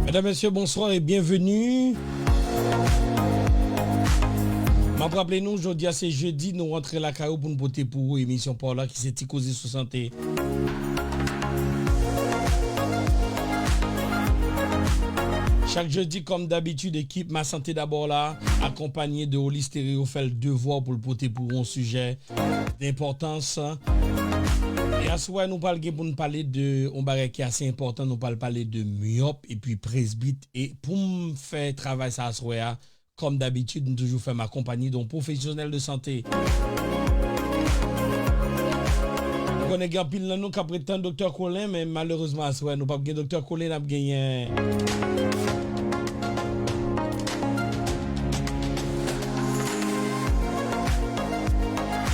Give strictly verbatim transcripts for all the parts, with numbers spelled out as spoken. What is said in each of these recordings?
Medam, mesye, bonswa e byenveni. M ap raple nou, jodi a se jedi, nou rantre lakay ou pou n pote pou ou emisyon pa w la ki se Ti Koze sou Sante. Chak jedi, kòm dabitid, ekip Ma Sante Dabò la, akonpanye de Oli Stereo, fè l devwa pou l pote pou ou yon sijè denpòtans. E aswè, nou pral gen pou n pale de yon bagay ki ase enpòtan, nou pral pale de myòp epi presbit. E pou m fè travay sa aswè a, kòm dabitid, m toujou fè m akonpanye de yon pwofesyonèl de sante. M konnen gen anpil nan nou k ap ret tann Doktè Colin, men malerezman, aswè, nou p ap gen Doktè Colin, n ap genyen.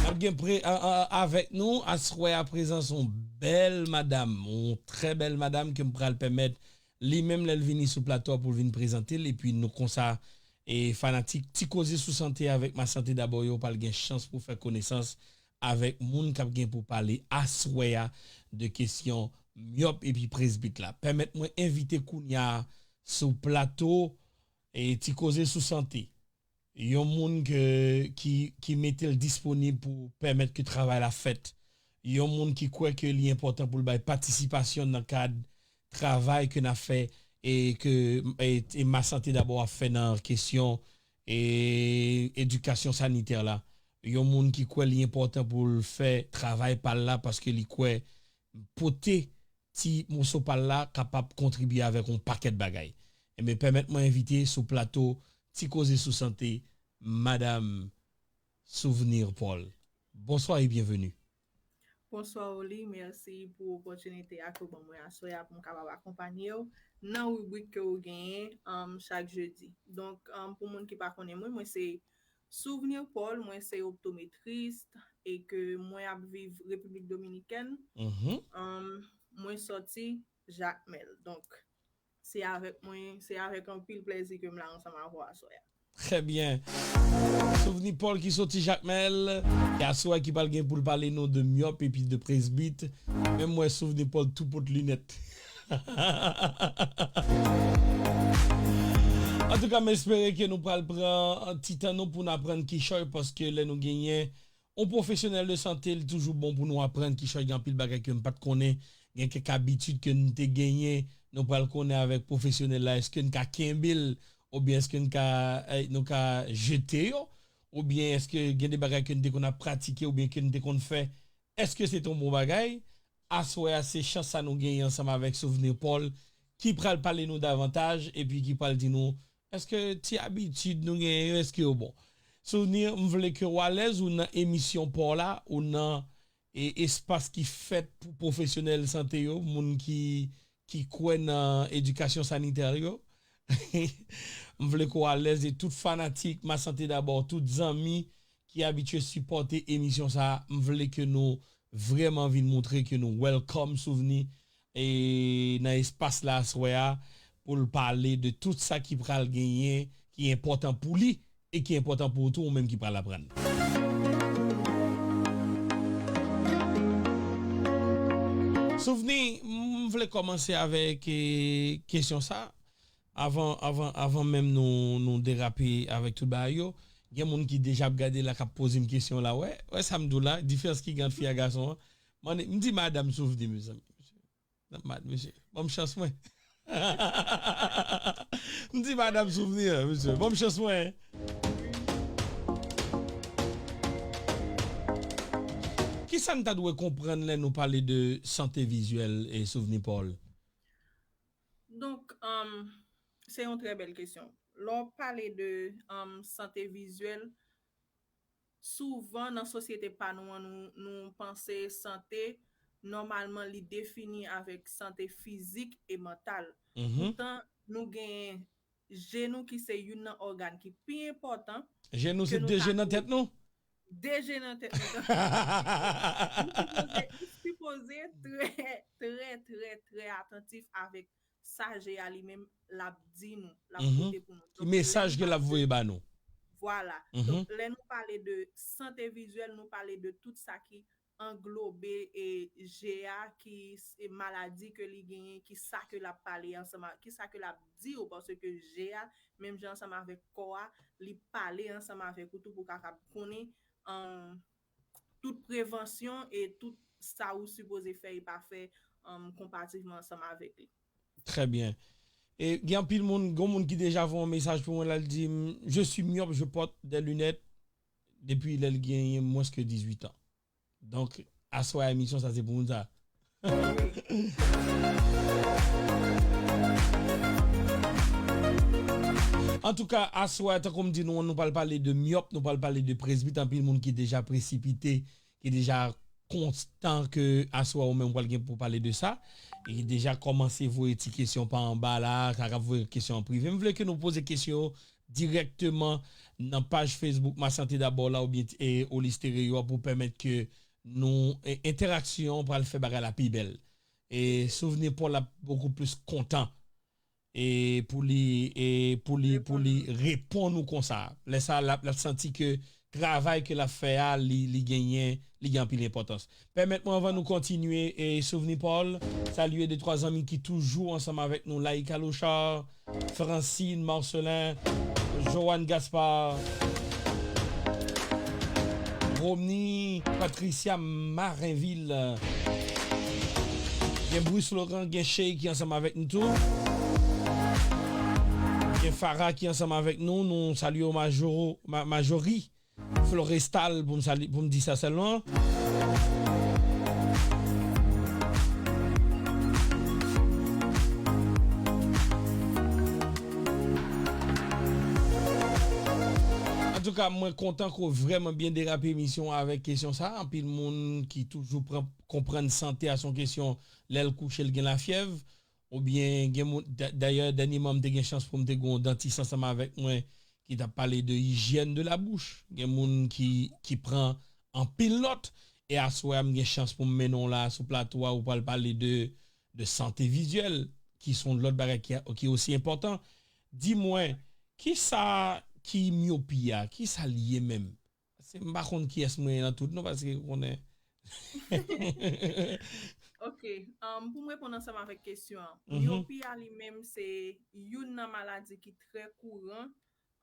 N ap gen pre, a, a, avèk nou, aswè a, prezans yon bèl madam, yon trè bèl madam ke m pral pèmèt li menm lè l vini sou plato a pou l vin prezante l, epi nou konsa, e fanatik Ti Koze sou Sante avèk Ma Sante Dabò yo pral gen chans pou fè konesans avèk moun k ap gen pou pale aswè a de kesyon myòp epi presbit la. Pèmèt mwen envite kounye a sou plato, e Ti Koze sou Sante, yon moun ke, ki, ki mete l disponib pou pèmèt ke travay la fèt. Yon moun ki kwè ke li enpòtan pou l bay patisipasyon nan kad travay ke n ap fè e ke, e, e Ma Sante Dabò ap fè nan kesyon, e, edikasyon sanitè la. Yon moun ki kwè li enpòtan pou l fè travay pa l la paske li kwè pote ti moso pa l la kapab kontribye avèk yon pakèt bagay. Enben, pèmèt mwen envite sou plato Ti Koze sou Sante, Madam Souvenir Paul. Bonswa e byenveni. Bonswa, Oli. Mèsi pou opòtinite a ke w ban mwen aswè a pou m kapab akonpanye w nan ribrik ke w genyen, um, chak jedi. Donk, um, pou moun ki pa konnen mwen, mwen se Souvenir Paul, mwen se optometris e ke mwen ap viv Repiblik Dominikèn. Mhm. Um, mwen sòti Jakmèl. Donk, se avèk mwen, se avèk anpil plèzi ke m la ansanm avè w aswè a. Trè byen. Souvenir Paul ki sòti Jakmèl, e aswè ki pral gen pou l pale nou de myòp epi de presbit. Menm mwen, Souvenir Paul tou pot linèt. Antouka, m espere ke nou pral pran ti tan nou pou n aprann kichòy, paske lè nou genyen yon pwofesyonèl de sante, li toujou bon pou nou aprann kichòy. Gen anpil bagay ke m pa t konnen, gen kèk abitid ke n te genyen, nou pral konnen avèk pwofesyonèl la, èske n ka kenbe l, oubyen èske n ka, eh, nou ka jete yo, oubyen èske gen de bagay ke n te konn ap pratike, oubyen ke n te konn fè, èske se te yon bon bagay? Aswè a, se chans sa nou genyen ansanm avèk Souvenir Paul, ki pral pale nou davantaj, epi ki pral di nou, èske ti abitid nou genyen yo, èske yo bon? Souvenir, m vle ke w alèz, ou nan emisyon pa w la, ou nan, e, espas ki fèt pou pwofesyonèl sante yo, moun ki, ki kwè nan edikasyon sanitè yo. M vle ke w alèz e tout fanatik Ma Sante Dabò, tout zanmi ki abitye sipòte emisyon sa a, m vle ke nou vrèman vin montre ke nou welcome Souvenir e nan espas la aswè a pou l pale de tout sa ki pral genyen, ki enpòtan pou li e ki enpòtan pou ou tou, ou menm ki pral aprann. Souvni, m vle kòmanse avèk eh, kesyon sa. Avan, avan, avan menm nou, nou derape avèk tout bagay yo, gen moun ki deja ap gade la, k ap poze m kesyon la. Wè, wè sa m di w la, diferans ki gen ant fi ak gason an. M di madanm Souvni, mezanmi. Mad, mesye. Ban m chans mwen. M di madanm Souvni, mesye. Ban m chans mwen. Kisa n ta dwe konprann lè nou pale de sante vizyèl e Souvni Paul? Donk, um, se yon trè bèl kesyon. Lè w pale de um, sante vizyèl, souvan nan sosyete pa nou an, nou, nou panse sante, nòmalman, li defini avèk sante fizik e mantal. Poutan, nou genyen je nou ki se youn nan ògàn ki pi enpòtan. Je nou se de je nan tèt nou? De je nan tèt nou. Li sipoze trè, trè, trè, trè atantif avèk sa je a li menm l ap di nou, l ap pote pou nou. Ki mesaj ke l ap voye ba nou? Vwala. Donk, lè nou pale de sante vizyèl, nou pale de tout sa ki anglobe e je a, ki maladi ke li genyen, ki sa ke l ap pale ansanm, ki sa ke l ap di w, paske je a, menm jan ansanm avèk kò a, li pale ansanm avèk ou tou pou w kapab konnen tout prevansyon e tout sa ou sipoze fè e pa fè konpativman ansanm avèk li. Trè byen. E gen anpil moun, gen moun ki deja voye yon mesaj pou mwen la, l di m, je suis myope, je porte des lunettes depuis lè l genyen mwens ke dizuit an. Donk, aswè a emisyon sa se pou moun sa. Antouka, aswè a, tankou m di nou, nou pral pale de myòp, nou pral pale de presbit, anpil moun ki deja presipite, ki deja konstan ke aswè a ou menm ou pral gen pou pale de sa. E ki deja kòmanse voye ti kesyon pa anba la, sa k ap voye kesyon an prive. M vle ke nou poze kesyon yo dirèkteman nan paj Facebook Ma Santé D'abord la oubyen e Oli Stereo a pou pèmèt ke nou e, entèraksyon an pral fè bagay la pi bèl. E Souvni Paul ap bokou plis kontan e pou li e pou li pou li reponn ou konsa. Lè sa l ap l ap santi ke travay ke l ap fè a li li genyen li gen anpil enpòtans. Pèmèt mwen anvan nou kontinye e Souvni Paul salye de twa zanmi ki toujou ansanm avèk nou, Laïka Lochard, Francine Marcelin, Joanne Gaspard, Romny, Patricia Marinville. Gen Bruce Laurent, gen Shay ki ansanm avèk nou tou. Gen Farah ki ansanm avèk nou. Nou salye w Majori. Florestal pou m sali, pou m di sa sèlman. Antouka, mwen kontan ke w vrèman byen derape emisyon an avèk kesyon sa. Anpil moun ki toujou pran, konprann sante a se yon kesyon lè l kouche l gen lafyèv. Oubyen gen moun, dayè dènyèman m te gen chans pou m te gen yon dantis ansanm avèk mwen ki t ap pale de ijyèn de la bouch. Gen moun ki ki pran anpil nòt e aswè a m gen chans pou m mennen w la sou plato a ou pral pale de de sante vizyèl ki se yon lòt bagay ki ki osi enpòtan. Di mwen, kisa ki myopi a? Kisa l ye menm? Se m pa konn kiyès mwen ye nan tout non paske ou konnen. Ok, um, pou m reponn ansanm avèk kesyon an. Myopi a li menm se youn nan maladi ki trè kouran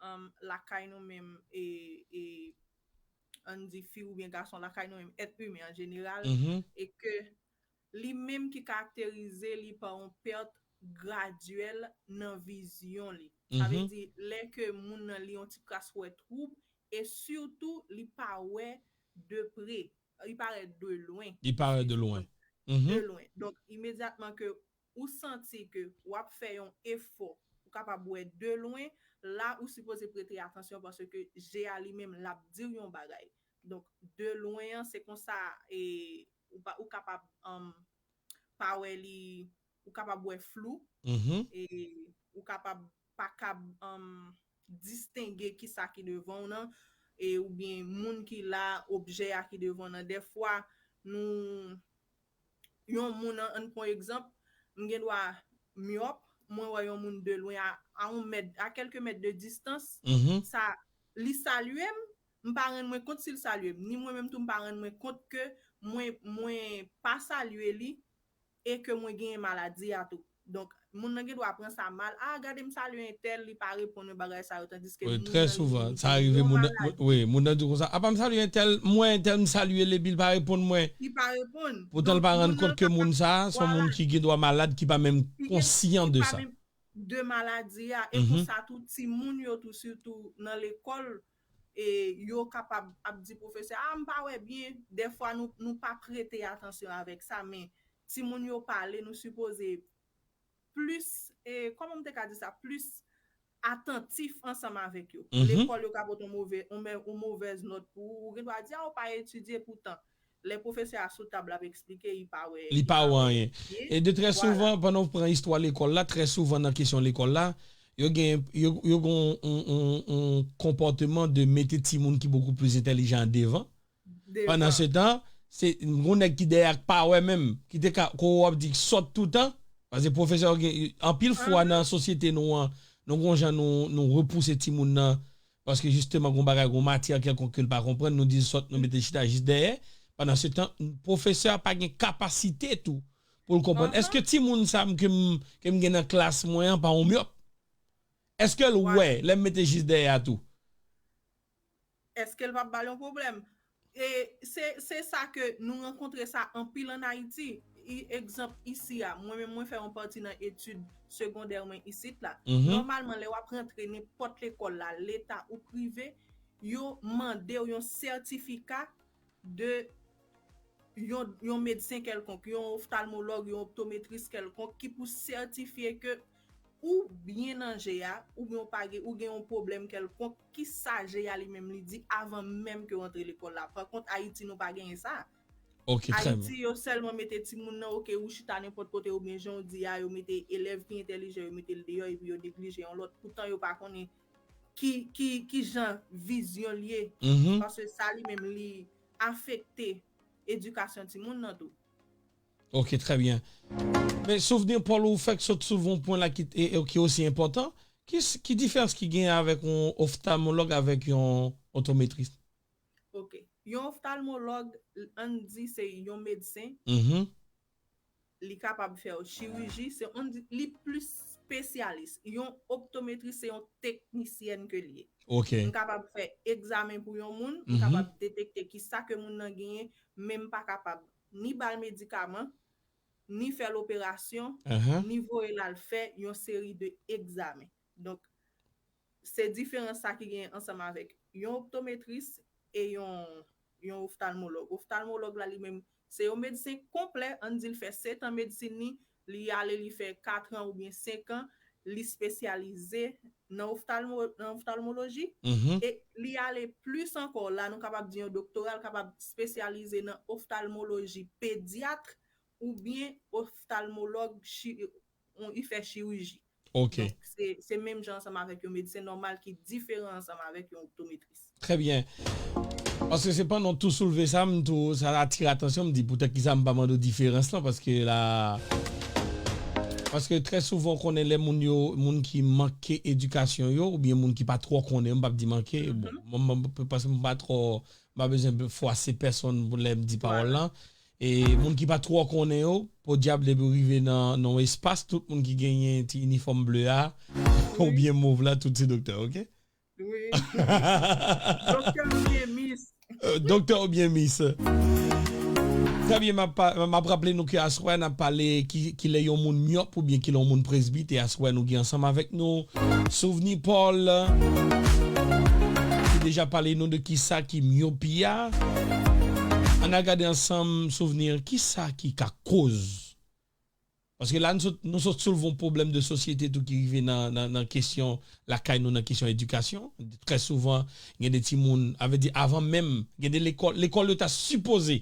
um, lakay nou menm e, e ann di fi oubyen gason lakay nou menm èt imen an jeneral e ke li menm ki karakterize li pa yon pèt gradyèl nan vizyon li. Sa vle di lè ke moun nan li yon ti kras wè twoub e sitou li pa wè de pre, li pa wè de lwen. Li pa wè de lwen. De lwen. Donk imedyatman ke ou santi ke w ap fè yon efò pou kapab wè de lwen, la ou sipoze prete atansyon paske je a li menm l ap di w yon bagay. Donk de lwen an se konsa e ou pa ou kapab um, pa wè li, ou kapab wè flou e ou kapab pa kab um, distenge kisa ki devan w nan e oubyen moun ki la, objè a ki devan w nan. Dèfwa nou yon moun an, ann pran egzanp, m gen dwa myòp, mwen wè yon moun de lwen a a yon mèt, a kèlke mèt de distans, sa li salye m, m pa rann mwen kont si l salye m, ni mwen menm tou m pa rann mwen kont ke mwen mwen pa salye li e ke mwen genyen maladi a tou. Donk, moun nan gen dwa pran sa mal. Ah, gade m salye entèl, li pa reponn mwen, bagay sa yo, tandiske moun nan li menm li gen yon maladi. Wi, trè souvan, sa rive, moun nan, wi, moun nan di konsa, apa m salye entèl, m wè entèl, m salye l epi l pa reponn mwen. Li pa reponn. Poutan l pa rann kont ke moun sa a, se yon moun ki gen dwa malad, ki pa menm konsyan de sa. De maladi a, e konsa tou, timoun yo tou, sitou nan lekòl, e yo kapab ap di pwofesè, ah, m pa wè byen. Dèfwa, nou, nou pa prete atansyon avèk sa, men timoun yo pale, nou sipoze plis, e, kòman m te ka di sa, plis atantif ansanm avèk yo. Lekòl yo ka pote yon move, yon mè-, yon movèz nòt pou ou, ou gen dwa di, ah, ou pa etidye, poutan, lè pwofesè a sou tab la ap eksplike, li pa wè, li pa wè anyen. E de trè souvan, pandan w pran istwa lekòl la, trè souvan nan kesyon lekòl la, yo gen, yo, yo gen yon, yon, yon, yon konpòteman de mete timoun ki bokou plis entèlijan an devan. Pandan se tan, se yon nèg ki dèyè a k pa wè menm, ki te ka, ko w ap di k sòt toutan, paske pwofesè yo gen, anpil fwa nan sosyete nou an, nou gon jan nou, nou repouse timoun nan, paske jisteman gon bagay, gon matyè kèlkonk ke l pa konprann, nou di l sòt, nou mete l chita jis dèyè. Pandan se tan, pwofesè a pa gen kapasite tou pou l konprann. Èske timoun sa m ke m, ke m gen nan klas mwen an pa yon myòp? Èske l wè lè m mete jis dèyè a tou? Èske l p ap ba l yon pwoblèm? E se, se sa ke nou rankontre sa anpil ann Ayiti. I, egzanp, isi a, mwen menm mwen fè yon pati nan etid segondè mwen isit la. Nòmalman, lè w ap rantre nenpòt lekòl la, leta ou prive, yo mande w yon sètifika de yon, yon medsen kèlkonk, yon oftalmològ, yon optometris kèlkonk ki pou sètifye ke ou byen nan je a, oubyen ou pa gen, ou gen yon pwoblèm kèlkonk, ki sa je a li menm li di avan menm ke w antre lekòl la. Pa kont, Ayiti, nou pa genyen sa. Ok, trè byen. Ayiti, yo sèlman mete timoun nan, ok, ou chita nenpòt kote, oubyen jan w di a, yo mete elèv ki entèlijan, yo mete l deyò, epi yo neglije yon lòt. Poutan, yo pa konnen ki, ki, ki jan vizyon l ye. Paske sa li menm, li afekte edikasyon timoun nan tou. Ok, trè byen. Men Souvni Paul, ou fèk sot soulve yon pwen la ki, e, e, ki osi enpòtan. Ki, ki diferans ki gen avèk yon oftalmològ avèk yon optometris? Ok. Yon oftalmològ, ann di se yon medsen. Li kapab fè w chiriji, se, ann di, li plis espesyalis. Yon optometris se yon teknisyèn ke l ye. Ok. M kapab fè egzamen pou yon moun, m kapab detekte ki sa ke moun nan genyen, men m pa kapab ni ba l medikaman, ni fè l operasyon, ni voye l al fè yon seri de egzamen. Donk, se diferans sa ki gen ansanm avèk yon optometris e yon, yon oftalmològ. Oftalmològ la, li menm, se yon medsen konplè, ann di l fè sèt an medsin li, li ale, li fè kat an oubyen senk an, li espesyalize nan oftalmo-, nan oftalmoloji, e li ale plis ankò, la nou kapab di yon doktora, l kapab espesyalize nan oftalmoloji pedyat oubyen oftalmològ chi-, on, li fè chiriji. Ok. Donk, se, se menm jan ansanm avèk yon medsen nòmal ki diferan ansanm avèk yon optometris. Trè byen. Paske se pandan w tou soulve sa, m tou, sa atire atansyon, m di, poutèt ki sa m pa mande w diferans lan, paske la, paske trè souvan, w konnen lè moun yo, moun ki manke edikasyon yo, oubyen moun ki pa twò konnen, m p ap di manke, bon, mwen, mwen, paske m pa twò, m pa bezwen fwase pèsonn pou lè m di pawòl lan. E moun ki pa twò konnen yo, podyab depi w rive nan, nan yon espas, tout moun ki genyen ti inifòm ble a, oubyen mov la, tout se doktè, ok? Wi. Doktè oubyen mis. Euh, doktè oubyen mis. Trè byen, m ap pa-, m ap raple nou ke aswè n ap pale ki, kilè yon moun myòp oubyen kilè yon moun presbit, e aswè nou gen ansanm avèk nou Souvni Paul, ki deja pale nou de kisa ki myopi a. Ann al gade ansanm, Souvni, kisa ki ka koz. Paske la, nou sot, nou sot soulve yon pwoblèm de sosyete tou ki rive nan, nan, nan kesyon lakay nou, nan kesyon edikasyon. Trè souvan, gen de timoun, a vle di, avan menm, gen de lekòl, lekòl yo ta sipoze,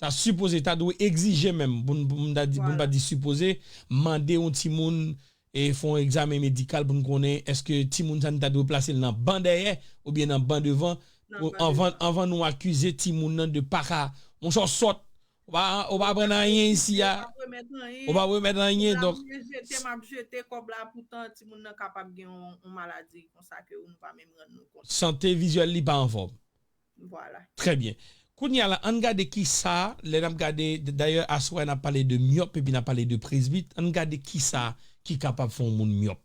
ta sipoze, ta dwe egzije menm, pou n, pou n ta di, pou n pa di sipoze, mande yon timoun e fè yon egzamen medikal pou n konnen èske timoun sa n ta dwe plase l nan ban dèyè oubyen nan ban devan, pou anvan, anvan nou akize timoun nan de pa ka, monchè, w sòt, ou pa, ou pa aprann anyen isi a. Ou pa remèt anyen. Ou pa remèt anyen, donk. M ap jete, m ap jete kòb la, poutan timoun nan kapab gen yon, yon maladi konsa ke nou pa menm rann nou kont. Sante vizyèl li pa anfòm. Vwala. Trè byen. Kounye a la, ann gade kisa, lè n ap gade, dayè, aswè a n ap pale de myòp epi n ap pale de presbit, ann gade kisa ki kapab fè yon moun myòp.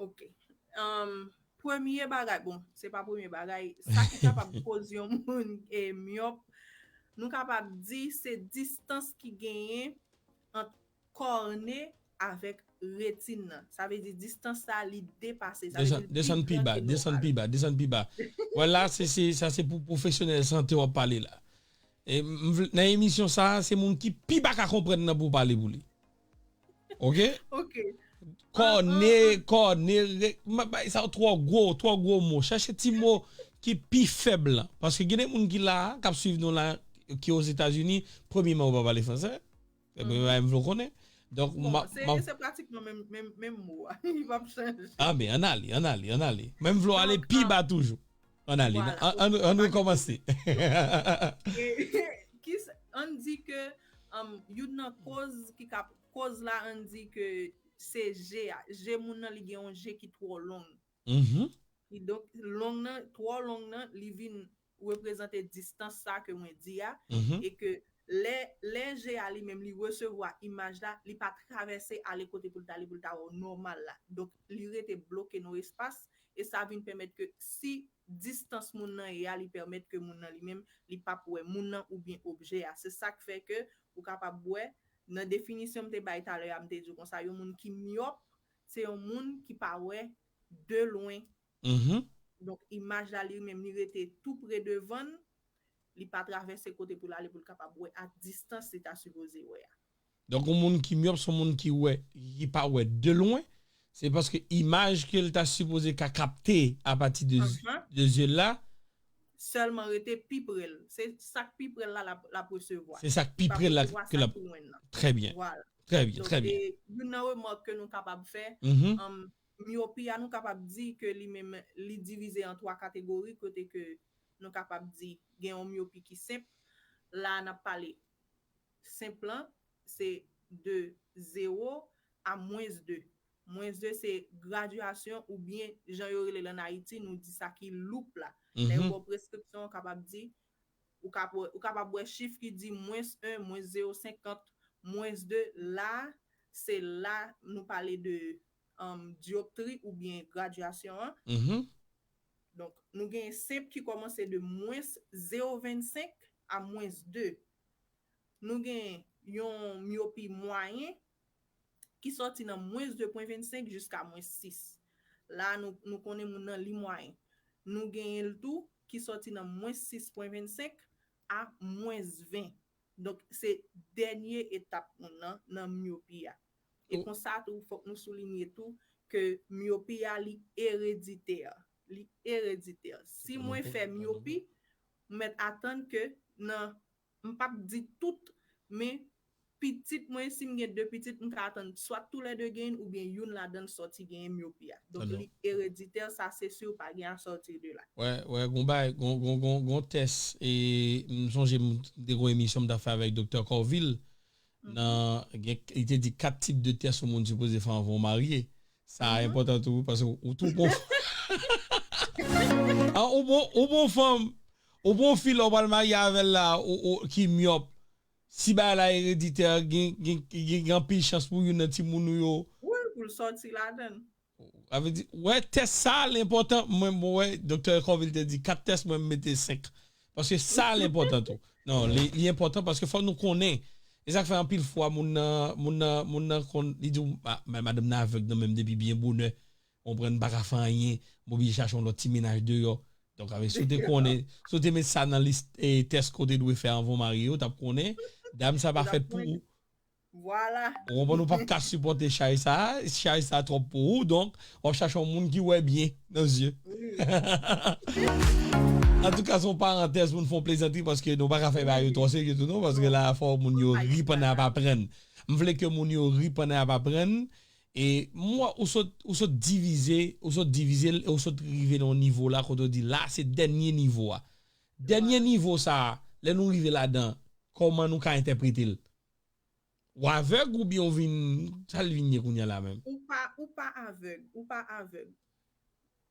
Ok. Um, premye bagay, bon, se pa premye bagay, sa ki kapab koz yon moun e myòp, nou kapab di se distans ki genyen ant kòne avèk retin nan. Sa vle di distans sa li depase. Sa vle Desann, di li pi desann pi gran ba, ke desann nòmal. pi ba, desann pi ba. Wè la, se, se, sa se pou pwofesyonèl sante w ap pale la. E m vle- nan emisyon sa, se moun ki pi pa ka konprann nan pou pale pou li. Ok? Ok. Kòne, kòne, re- ma- bay sa twò gwo, twò gwo mo. Chèche ti mo ki pi fèb lan. Paske gen de moun ki la, k ap swiv nou la, ki Ozetazini, premyèman ou pa pale fransè. E premye bagay m vle w konnen. Donk, Bon, ma- se ma- se pratikman menm menm menm mo a. Li p ap chanje. Ah, men ann ale, ann ale, ann ale. Men m vle w ale Donk, pi um, ba toujou. Ann ale, Vwala, ann, ann, ok, ann pa gen rekòmanse. E, ki s- ann di ke um, youn nan koz ki ka koz la, ann di ke se je a. Je moun nan li gen yon je ki twò long. Mhm, Kidonk, long nan, twò long nan, li vin reprezante distans sa ke mwen di a, mhm. E ke lè, lè je a li menm li resevwa imaj la, li pa travèse ale kote pou l t ale pou l ta wè w nòmal la. Donk, li rete bloke nan espas, e sa vin pèmèt ke si distans moun nan ye a, li pèmèt ke moun nan li menm, li p ap wè moun nan oubyen objè a. Se sa k fè ke ou kapab wè, nan definisyon m te bay talè a, m te di w konsa, yon moun ki myòp, se yon moun ki pa wè de lwen. Mhm. Donk, imaj la li menm, li rete tou pre devan l, li pa travèse kote pou l ale pou l kapab wè a distans li ta sipoze wè a. Donk, yon moun ki myòp, se yon moun ki wè, ki pa wè de lwen. Se paske imaj ke l ta sipoze ka kapte apati de, Anhan. de zye l la, Sèlman rete pi pre l. Se sa k pi pre l la, l ap, l ap resevwa. se sa k pi Li pa pre l la resevwa ke sa l ap. ki lwen nan. Trè byen, Vwala. Trè byen, Donk, trè byen. E youn nan remòk ke nou kapab fè, Mhm. um, myopi a, nou kapab di ke li menm, li divize an twa kategori, kote ke nou kapab di gen yon myopi ki senp. La, n ap pale senp lan, se de zewo a mwens de. Mwens de se gradyasyon oubyen, jan yo rele l ann Ayiti, nou di sa ki loup la. Lè yo Mhm. ba w preskripsyon, ou kapab di, ou kap-, ou kapab wè chif ki di mwens en, mwens zewo senkant, mwens de. La, se la nou pale de um, diyoptri oubyen gradyasyon an. Mhm. Donk, nou gen senp ki kòmanse de mwens zewo vennsenk a mwens de. Nou gen yon myopi mwayen ki sòti nan mwens de pwen vennsenk jiska mwens sis. La, nou, nou konnen moun nan li mwayen. Nou genyen l tou ki sòti nan mwens sis pwen vennsenk a mwens ven. Donk, se dènye etap moun nan nan myopi a. E O- konsa tou, fòk nou soulinye tou ke myopi a li ereditè. Li ereditè. Si mwen fè myopi, m mèt atann ke nan, m p ap di tout, men pitit mwen, si m gen de pitit, m ka atann swa toulède genyen oubyen youn ladan l sòti genyen myopi a. Donk, Alò. Li ereditè, sa se si, pa gen a sòti de la. Wè, wè, gon bay, gon, gon, gon, gon tès, e m sonje m te gon emisyon m t ap fè avèk Doktè Corville. Nan, gen, li te di kat tip de tès yon moun sipoze fè anvan w marye. Sa enpòtan tou, paske ou tou bon. Ah, ou bon, ou bon fanm, ou bon fi lè w pral marye avè l la, ou, ou, ki myòp. Si bagay la ereditè, gen, gen, gen, gen anpil chans pou youn nan timoun ou yo. Wi, pou l sòti ladan l. Sa vle di, wè, tès sa, l enpòtan. Mwen, mwen wè, Doktè Corville te di kat tès, mwen, m mete senk. Paske sa, l enpòtan tou. Non, li, li enpòtan paske fò nou konnen. E sa k fè anpil fwa, moun nan, moun nan, moun nan konn, li di, "Ah, men madanm nan avèg nan menm depi byen bonè. Ou konprann, pa ka fè anyen, m oblije chache yon lòt ti mennaj deyò." Donk, avèk, si w te konnen, si w te met sa nan lis, eh, tès ke w te dwe fè anvan w marye, w t ap konnen, dam sa pa fèt pou ou. Vwala. Ou konprann, ou p ap ka sipòte chay sa, chay sa twòp pou ou, donk, w ap chache yon moun ki wè byen nan zye. Antouka, se yon parantèz pou n fè yon plezantri, paske nou pa ka fè bagay yo twò serye tou, non, paske la, fò moun yo ri pandan y ap aprann. M vle ke moun yo ri pandan y ap aprann, e m wè ou sot, ou sot divize, ou sot divize l, e ou sot rive nan yon nivo la, kote w di, la, se dènye nivo a. Dènye nivo sa a, lè nou rive ladan, kòman nou ka entèprete l? Ou avèg oubyen ou vin, sa l vin ye kounye a la menm? Ou pa, ou pa avèg, ou pa avèg.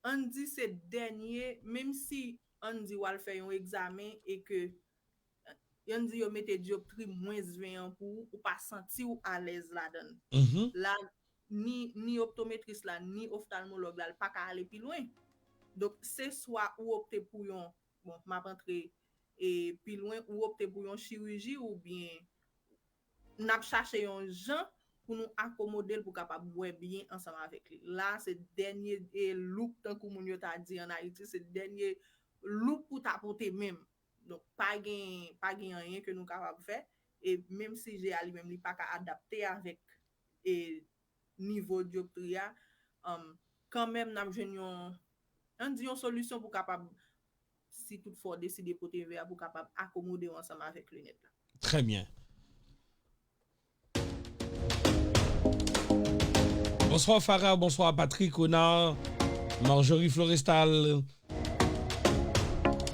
Ann di se dènye, menm si ann di w al fè yon egzamen e ke, ann di yo mete dyoptri mwens ven an pou ou, ou pa santi w alèz ladan l. Mhm. La, ni, ni optometris la, ni oftalmològ la, l pa ka ale pi lwen. Donk, se swa ou opte pou yon, bon, m ap antre e pi lwen, ou opte pou yon chiriji oubyen n ap chache yon jan pou nou akomode l pou kapab wè byen ansanm avèk li. La, se dènye e, look, tankou moun yo ta di ann Ayiti, se dènye look pou ta pote menm. Donk, pa gen, pa gen anyen ke nou kapab fè. E menm si je a li menm, li pa ka adapte avèk e, nivo dyoptri a, um, kanmenm, n ap jwenn yon, ann di yon solisyon pou kapab, si toutfwa w deside pote ve a, pou kapab akomode w ansanm avèk linèt la. Trè byen. Bonsoir Farah, bonsoir Patrick, Renard, Marjorie Florestal.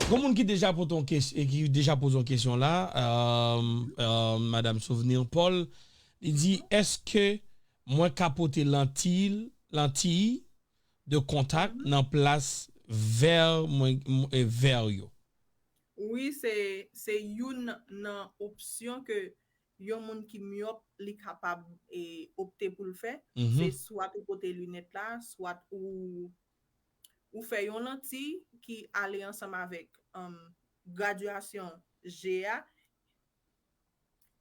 Gon moun ki deja pote yon kes, ki deja poze yon kesyon la, euh, euh, Madame Souvenir Paul, li di, èske mwen ka pote lantiy, lantiy de kontak nan plas vè mwen, m- e vè yo? Wi, se, se youn nan opsyon ke yon moun ki myòp li kapab e, opte pou l fè. Mhm. Se swat ou pote linèt la, swat ou, ou fè yon lantiy ki ale ansanm avèk um, gradyasyon je a,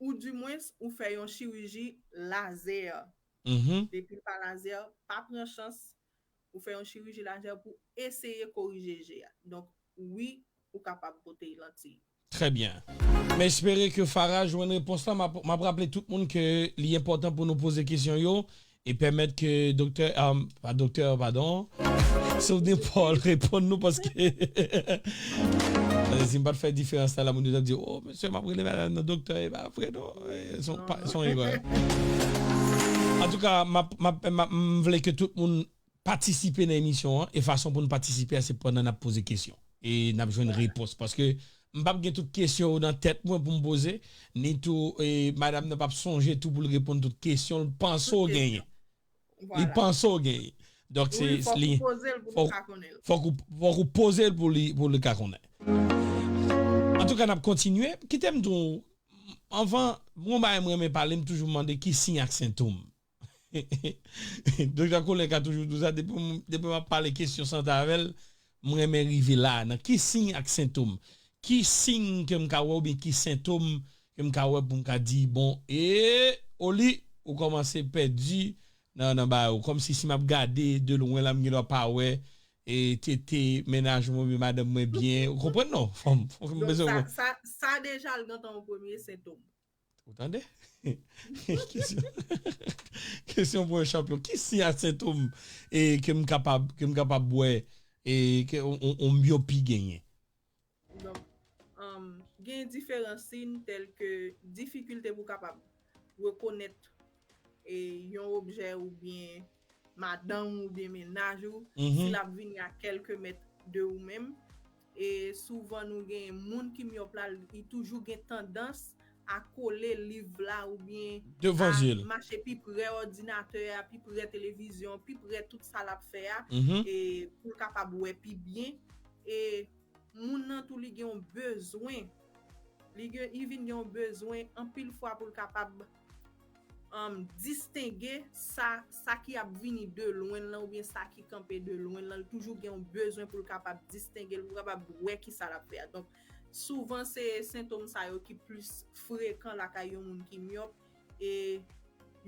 ou dimwens ou fè yon chiriji lazè. Mhm. Depi l pa lazè, pa pran chans, ou fè yon chiriji lazè pou eseye korije je a. Donk, wi, ou kapab pote lantiy. Trè byen. M espere ke Farah jwenn repons la. M ap, m ap raple tout moun ke li enpòtan pou nou poze kesyon yo e pèmèt ke doktè, ah, pa doktè, padon, Souvenir Paul reponn nou paske si m pa t fè diferans la, la moun yo t ap di, oh, mesye, m ap rele madanm nan doktè, e pa vre non. E, se yon pa- se yon erè. Antouka, m ap- m ap- m ap- m vle ke tout moun patisipe nan emisyon an, e fason pou n patisipe a se pandan n ap poze kesyon e n ap jwenn repons, paske m p ap gen tout kesyon yo nan tèt mwen pou m poze, ni tou e, madanm nan p ap sonje tou pou l reponn tout kesyon l panse w genyen. Li Vwala. Panse w genyen. Donk se Wi, fòk li ou poze l pou fòk- nou ka konnen l. fòk ou fòk ou poze l pou li pou li ka konnen. Antouka n ap kontinye. Kite m di w, anvan, mwen bagay mwen renmen pale, m toujou mande ki siy ak sentòm. Doktè Colin ka toujou di w sa, depi m depi m ap pale kesyon sante avè l, mwen renmen rive la, nan ki siy ak sentòm? Ki siy ke m ka wè oubyen ki sentòm ke m ka wè pou m ka di, bon, e, Oli, ou kòmanse pèdi nan nan bagay ou. Kòmsi si m ap gade de lwen la, m gen dwa pa wè e tete mennaj mwen oubyen madanm mwen byen. Ou konprann non? Fò m fò m Donk, bezwen sa, wè. Sa, sa deja al gentan yon premye sentòm. Ou tande? Kesyon kesyon pou yon chanpyon. Ki siy ak sentòm e ke m kapab ke m kapab wè e ke on, on, on myopi genyen? Donk, um, gen diferan siy tèl ke difikilte pou kapab rekonèt e, yon objè oubyen madanm ou oubyen mennaj ou, Mhm. si l ap vini a kèlke mèt de ou menm. E souvan nou gen moun ki myòp la, li toujou gen tandans a kole liv la oubyen Devan a zye l. Mache pi pre òdinatè a, pi pre televizyon, pi pre tout sa l ap fè a, Mhm. e pou l kapab wè pi byen. E moun nan tou li gen yon bezwen. Li gen, li vin gen yon bezwen anpil fwa pou l kapab um, distenge sa, sa ki ap vini de lwen lan oubyen sa ki kanpe de lwen lan. Li toujou gen yon bezwen pou l kapab distenge l, pou l kapab wè ki sa l ap fè a. Donk, souvan se sentòm sa yo ki plis frekan lakay yon moun ki myòp. E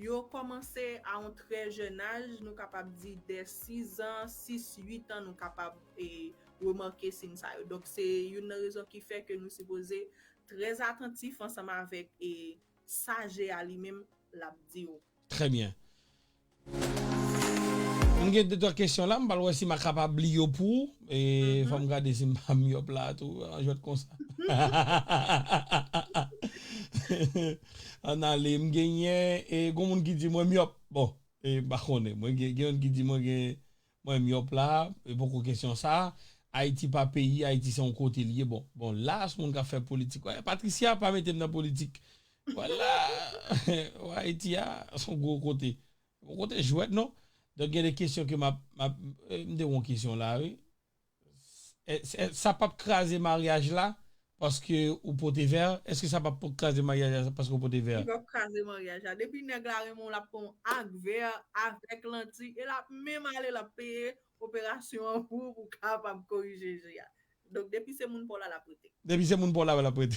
yo kòmanse a yon trè jèn aj, nou kapab di dè sis an, sis, uit an, nou kapab e, remake siy sa yo. Donk, se youn nan rezon ki fè ke nou sipoze trè atantif ansanm avèk e, sa je a li menm l ap di w. Trè byen. M gen de twa kesyon la, m pral wè si m a kapab li yo pou ou. E fò m gade si m pa myòp la tou, an jwèt konsa. Ann ale, m genyen, e gon moun ki di mwen myòp. Bon, e m pa konnen. Mwen gen, gen youn ki di mwen gen mwen myòp la, e poko kesyon sa. Ayiti pa peyi, Ayiti se yon kote li ye. Bon, bon, la, se moun k ap fè politik. Wè, Patricia pa mete m nan politik. Wala, wè, Ayiti a, se yon gwo kote. Yon kote jwèt, non? Donk, gen de kesyon ke m ap, m ap, e, m te wè yon kesyon la, wi. E, e, sa p ap kraze maryaj la paske ou pote vè? Èske sa p ap kraze maryaj la paske ou pote vè? Li p ap kraze maryaj la. Depi nèg la renmen w, l ap pran w ak vè, avèk lanti, e l ap menm ale, l ap peye operasyon an pou ou, pou w kapab korije je a. Donk, depi se moun pa w la, l ap rete. Depi se moun pa w la, l ap rete.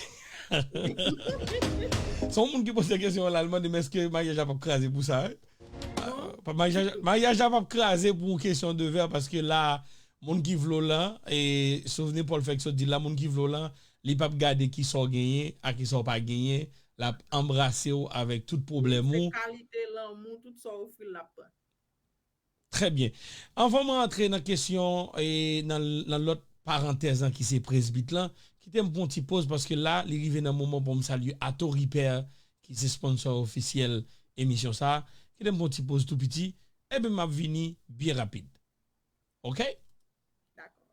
Se yon moun ki poze kesyon an la, l mande m èske maryaj la p ap kraze pou sa, wi? Maryaj la p ap kraze pou yon kesyon de vè, paske la, moun ki vle w lan, e souvni Paul fèk sot di la, moun ki vle w lan, li p ap gade kisa w genyen ak kisa w pa genyen, l ap anbrase w avèk tout pwoblèm ou. Se kalite lanmou, tout sa w ofri l, l ap pran. Trè byen. Anvan mwen antre nan kesyon e nan, nan lòt parantèz lan ki se presbit lan, kite m pran yon ti poz paske la, li rive nan moman pou m salye Ato Ripè ki se sponsò ofisyèl emisyon sa a. Kite m pran yon ti poz tou piti, epi m ap vini byen rapid. Oke? Dakò.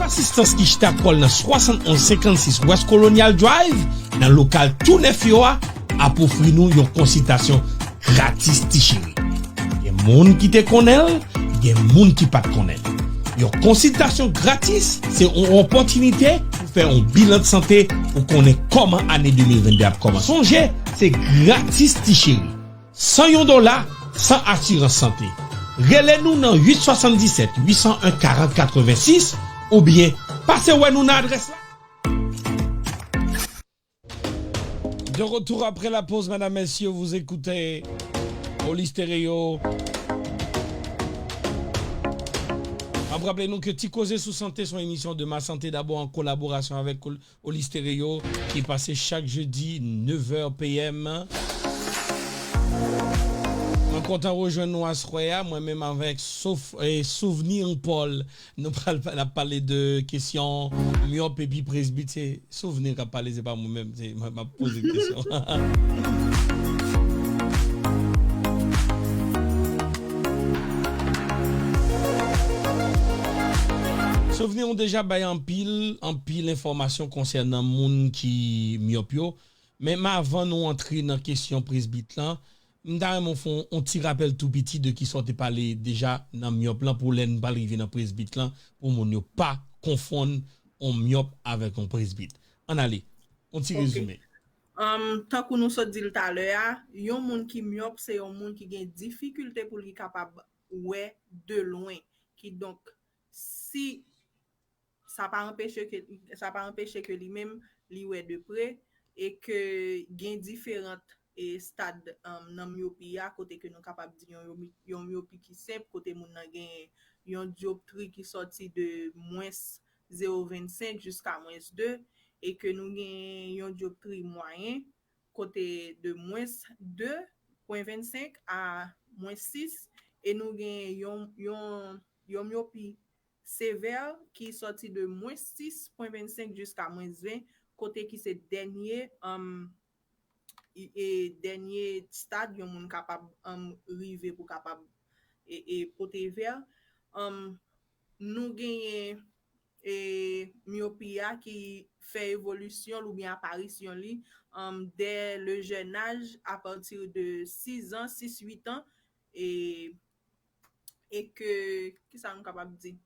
Asistans ki chita kò l nan swasannonz senkannsis West Colonial Drive, nan lokal tou nèf yo a, ap ofri nou yon konsiltasyon gratis, ti cheri. Gen moun ki te konnen l, gen moun ki pa t konnen l. Yon konsiltasyon gratis se yon opòtinite pou fè yon bilan de sante pou konnen kòman ane de mil venn de ap kòmanse. Sonje, se gratis, ti cheri. San yon dola, san asirans sante. Rele nou nan uit swasanndisèt uit san en karant katrevensis oubyen pase wè nou nan adrès la. De retour après la pause, mesdames, messieurs, vous écoutez Oli Stereo. M ap raple nou ke Ti Koze sou Sante se yon emisyon de Ma Santé D'abord an kolaborasyon avèk Oli Stereo ki pase chak jedi nèf è p.m. Mwen kontan rejwenn nou aswè a, mwen menm avèk Souf, eh, Souvni Paul. Nou pral pa- n ap pale de kesyon myòp epi presbit. Se Souvni k ap pale, se pa mwen menm. Se mwen m ap poze kesyon. Souvni, ou deja bay anpil, anpil enfòmasyon konsènan moun ki myòp yo. Men, men avan nou antre nan kesyon presbit lan, m ta renmen w fè yon, yon ti rapèl tou piti de kisa w te pale deja nan myòp lan pou lè n pral rive nan presbit lan, pou moun yo pa konfonn yon myòp avèk yon presbit. Ann ale, yon ti rezime. Um, tankou nou sot di l talè a, yon moun ki myòp se yon moun ki gen difikilte pou li kapab wè de lwen. Kidonk, si sa pa anpeche ke sa pa anpeche ke li menm li wè de pre e ke gen diferan e stad um, nan myopi a kote ke nou kapab di yon, yon myopi ki senp kote moun nan gen yon dyoptri ki sòti de mwens zewo vennsenk jiska mwens de e ke nou gen yon dyoptri mwayen kote de mwens de pwen vennsenk a mwens sis e nou gen yon, yon, yon myopi sevè ki sòti de mwens sis pwen vennsenk jiska mwens ven kote ki se dènye um, e dènye stad yon moun kapab um, rive pou kapab e, e pote vè um, nou genyen e myopi a ki fè evolisyon l oubyen aparisyon li um, dès le jeune âge à partir de sis an, sis uit an e e ke kisa nou kapab di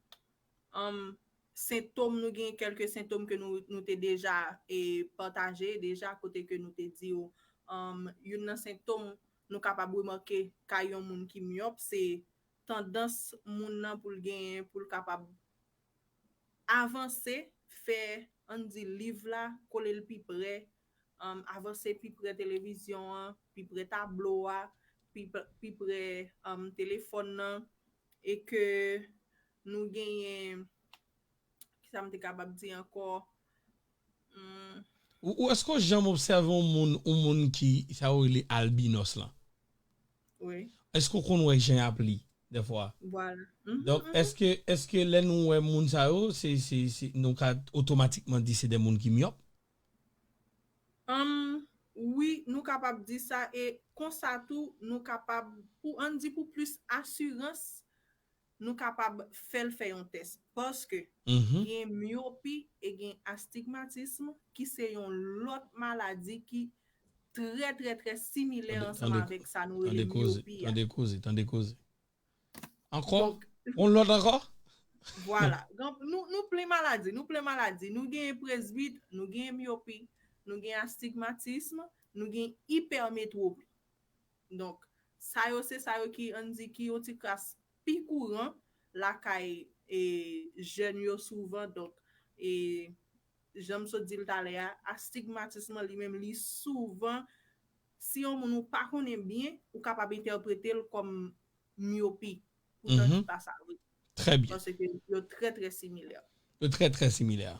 um, sentòm nou gen kèlke sentòm ke nou, nou te deja e pataje deja kote ke nou te di w um, youn nan sentòm nou kapab remake kay yon moun ki myòp, se tandans moun nan pou l genyen, pou l kapab avanse, fè, ann di, liv la, kole l pi pre, um, avanse pi pre televizyon an, pi pre tablo a, pi, pi pre um, telefòn nan, e ke nou genyen, kisa m te kapab di ankò? Hmm. Ou, ou èske w janm obsève yon moun, yon moun ki, sa yo rele albinos lan? Wi. Èske w konn wè jan y ap li, dèfwa? Vwala. Mhm, Donk, mhm. èske, èske lè nou wè moun sa yo, se, se, se, nou ka otomatikman di se de moun ki myòp? Um, wi, nou kapab di sa, e konsa tou, nou kapab, pou ann di pou plis asirans, nou kapab fè l fè yon tès. Paske Mhm. gen myopi e gen astigmatism ki se yon lòt maladi ki trè, trè, trè similè Tande, ansanm tande, avèk sa nou rele tande koze, myopi a. Tande koze, tande koze. Ankò? Donk, On lòt ankò? Vwala. Gen- Nou, nou plen maladi, nou plen maladi. Nou gen presbit, nou gen myopi, nou gen astigmatism, nou gen ipèmetwopi. Donk, sa yo se sa yo ki, ann di, ki yon ti kras pi kouran lakay e, jèn yo souvan. Donk, e, jan m sot di l talè a, astigmatism lan li menm li souvan, si yon moun ou pa konnen byen, ou kapab entèprete l kòm myopi. Poutan Mhm. ki pa sa vre. Trè byen. Paske yo trè, trè similè. Yo trè, trè similè.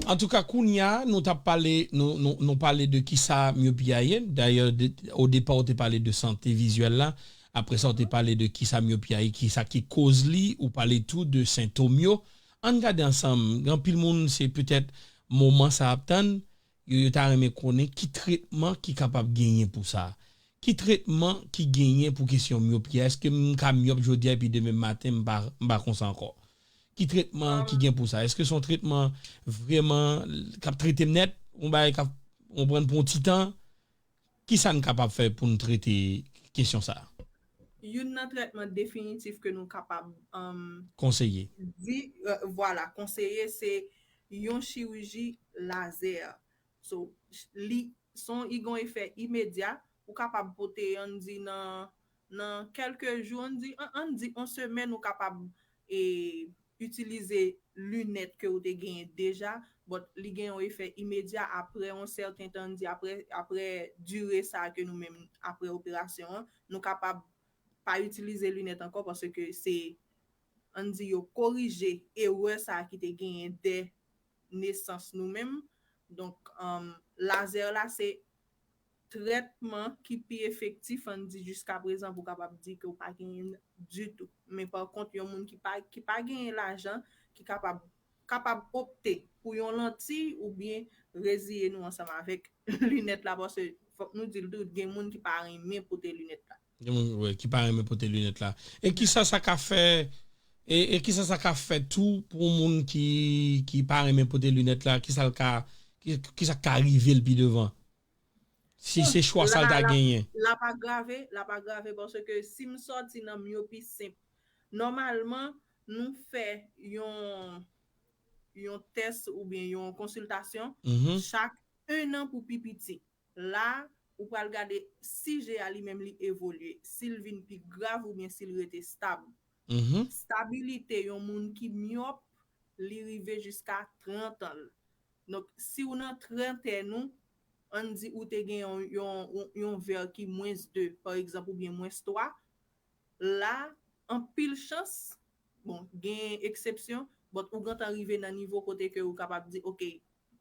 Antouka, kounye a, nou t ap pale, nou, nou, nou pale de kisa myopi a ye. Dayè, de, o depa, ou te pale de sante vizyèl la. Apre sa, ou te pale de kisa myopi a ye, kisa ki koz li, ou pale tou de sentòm yo. Ann gade ansanm, gen anpil moun, se petèt moman sa ap tann, yo, yo ta renmen konnen ki tretman ki kapab genyen pou sa. Ki tretman ki genyen pou kesyon myopi a? Èske m ka myòp jodi a epi demen maten m pa, m pa konsa ankò? Ki tretman ki gen pou sa? Èske se yon tretman vrèman k ap trete m nèt? Yon bagay k ap, ou konprann, pou yon ti tan? Kisa n kapab fè pou n trete kesyon sa a? Youn nan trètman definitif ke nou kapab um, Konseye. Di, euh, vwala, konseye se yon chiriji lazè. So, li, son, li gen efè imedya, ou kapab pote, ann di, nan, nan kèlke jou, ann di, ann, ann di, yon semèn, ou kapab e, itilize linèt ke ou te genyen deja, but li gen yon efè imedya apre yon sèten tan, ann di, apre, apre dire sa ke nou menm, apre operasyon an, nou kapab pa itilize linèt ankò paske se, ann di, yo korije erè sa ki te genyen dè nesans nou menm. Donk, um, lazè la se trètman ki pi efektif, ann di, jiska prezan pou kapab di ke w pa genyen ditou. Men pa kont, yon moun ki pa, ki pa genyen lajan, ki kapab, kapab opte pou yon lantiy oubyen reziye nou ansanm avèk linèt la, paske fòk nou di l tou, gen moun ki pa renmen pote linèt la. Gen moun, wi, ki pa renmen pote linèt la. E kisa sa ka fè, e, e kisa sa ka fè tou pou moun ki, ki pa renmen pote linèt la, kisa l ka, ki, kisa ka rive l pi devan? Si se chwa sa l ta genyen. L ap agrave, l ap agrave, paske si m sòti nan myopi senp, nòmalman, nou fè yon, yon tès oubyen yon konsiltasyon Mhm. chak en an pou pi piti. La, ou pral gade si je a li menm li evolye, si l vin pi grav oubyen si l rete stab. Mhm. Stabilite yon moun ki myòp, li rive jiska trant an l. Donk, si w nan trantèn ou, ann di ou te gen yon, yon, yon, yon vè ki mwens de, pa egzanp, oubyen mwens twa, la, anpil chans, bon, gen eksepsyon, but ou gentan rive nan nivo kote ke ou kapab di, oke,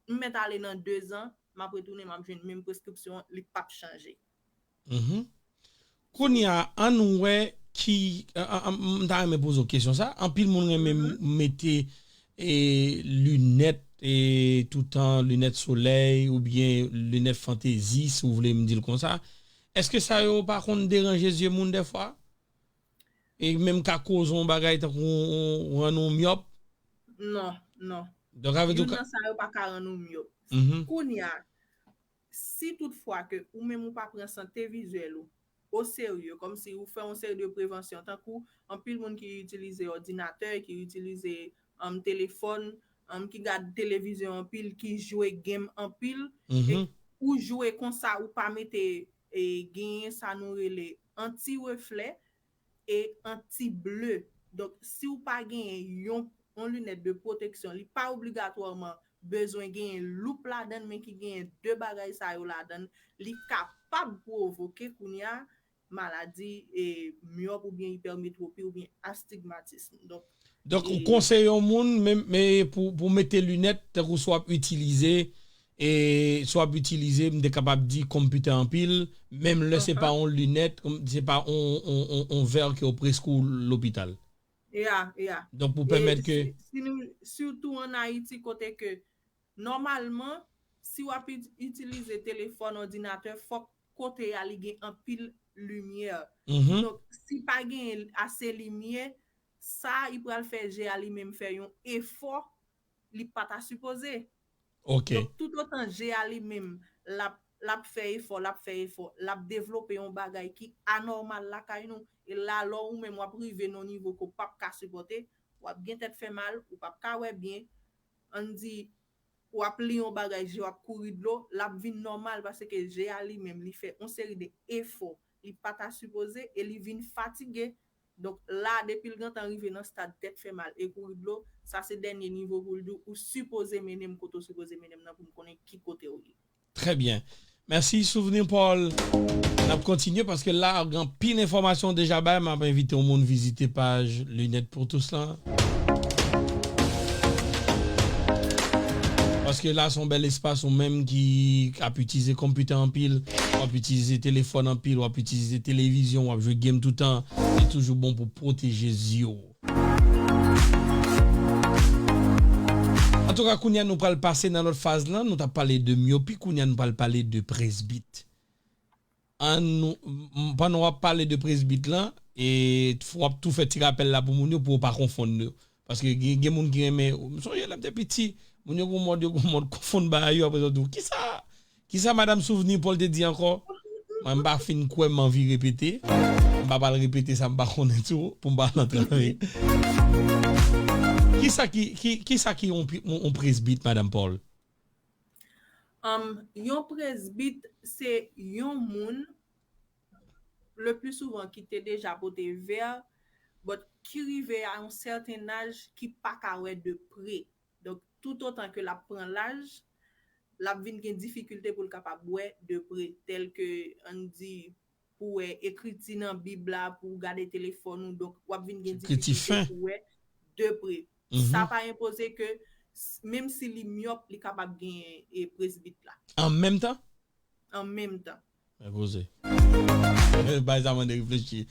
m mèt ale nan dezan, m ap retounen, m ap jwenn menm preskripsyon an, li p ap chanje. Mhm. Kounye a, ann wè ki, an, an, an, m ta renmen poze w kesyon sa. Anpil moun renmen m- mete e, linèt e, toutan, linèt solèy oubyen linèt fantezi, si w vle m di l konsa. Èske sa yo pa konn deranje zye moun dèfwa? E menm ka koze yon bagay tankou w, w rann ou myòp? Non, non. Donk, avè di w Youn ka. Nan sa yo pa ka rann ou myòp. Mhm. Kounye a, si toutfwa ke ou menm ou pa pran sante vizyèl ou oserye, kòmsi ou fè yon seri de prevansyon, tankou anpil moun ki itilize òdinatè, ki itilize um, telefòn, um, ki gad televizyon anpil, ki jwe game anpil, e Mhm. ou jwe konsa, ou pa mete, e, genyen sa nou rele anti-reflè e anti-ble. Donk, si w pa genyen yon, yon linèt de pwoteksyon, li pa obligatwaman bezwen genyen loup ladan l, men ki genyen de bagay sa yo ladan l, li kapab pwovoke kounye a maladi, e, myòp oubyen ipèmetwopi oubyen astigmatism. Donk, Donk, ou e, konseye yon moun, men, men pou, pou mete linèt, tankou si w ap itilize, e, si w ap itilize, m te kapab di, konpitè anpil, menm lè se pa yon linèt, se pa yon, yon, yon, yon vè ke w preskri w lopital. Ya, ya. Donk, pou pèmèt ke si, si nou, sitou ann Ayiti, kote ke, nòmalman, si w ap it-, itilize telefòn, òdinatè, fòk kote a li gen anpil limyè. Mhm. Donk, si pa gen ase limyè, sa, li pral fè je a li menm fè yon efò, li pa ta sipoze. Ok. Donk, toutotan je a li menm, l ap, l ap fè efò, l ap fè efò, l ap devlope yon bagay ki anòmal lakay nou. E la, lè ou menm w ap rive nan yon nivo ke w p ap ka sipòte, w ap gen tèt fè mal, ou p ap ka wè byen. Ann di, w ap li yon bagay, je w ap kouri dlo, l ap vin nòmal paske je a li menm, li fè yon seri de efò, li pa ta sipoze, e li vin fatige. Donk, la, depi l gentan rive nan stad tèt fè mal e kouri dlo, sa se dènye nivo pou l di w, ou sipoze mennen m kote w sipoze mennen m nan pou m konnen ki kote w ye. Trè byen. Mèsi, Souvenir Paul. N ap kontinye paske la, gen anpil enfòmasyon deja bay. M ap envite yon moun vizite paj Linèt pou Tous lan. Paske la, se yon bèl espas, ou menm ki ap itilize konpitè anpil, w ap itilize telefòn anpil, w ap itilize televizyon, w ap jwe game toutan, li toujou bon pou pwoteje zye w. Antouka, kounye a nou pral pase nan lòt faz lan, nou t ap pale de myopi, kounye a nou pral pale de presbit. An nou, m, m, pandan w ap pale de presbit lan, e w ap tou fè ti rapèl la pou moun yo, pou yo pa konfonn yo. Paske gen, gen moun ki renmen, m sonje lè m te piti, moun yo gon mòd, yo gon mòd konfonn bagay yo, apre yo di w, "Kisa, kisa Madanm Souvenir Paul te di ankò?" Mwen, m pa fin kwè, m anvi repete. M pa pral repete sa m pa konnen tou, pou m pa antrave. Kisa ki, ki, kisa ki yon, yon, yon presbit, Madanm Paul? Um, yon presbit, se yon moun, le pli souvan, ki te deja pote vè, but ki rive a yon sèten aj ki pa ka wè de pre. Donk, toutotan ke l ap pran laj, l ap vin gen difikilte pou l kapab wè de pre, tèl ke, ann di, pou w wè ekriti nan Bib la, pou w gade telefòn ou, donk w ap vin gen difikilte pou w wè de pre. Mhm. Sa pa enpoze ke, s-, menm si li myòp, li kapab genyen, e, presbit la. An menm tan? An menm tan. Enpoze. Bay sa mande reflechi.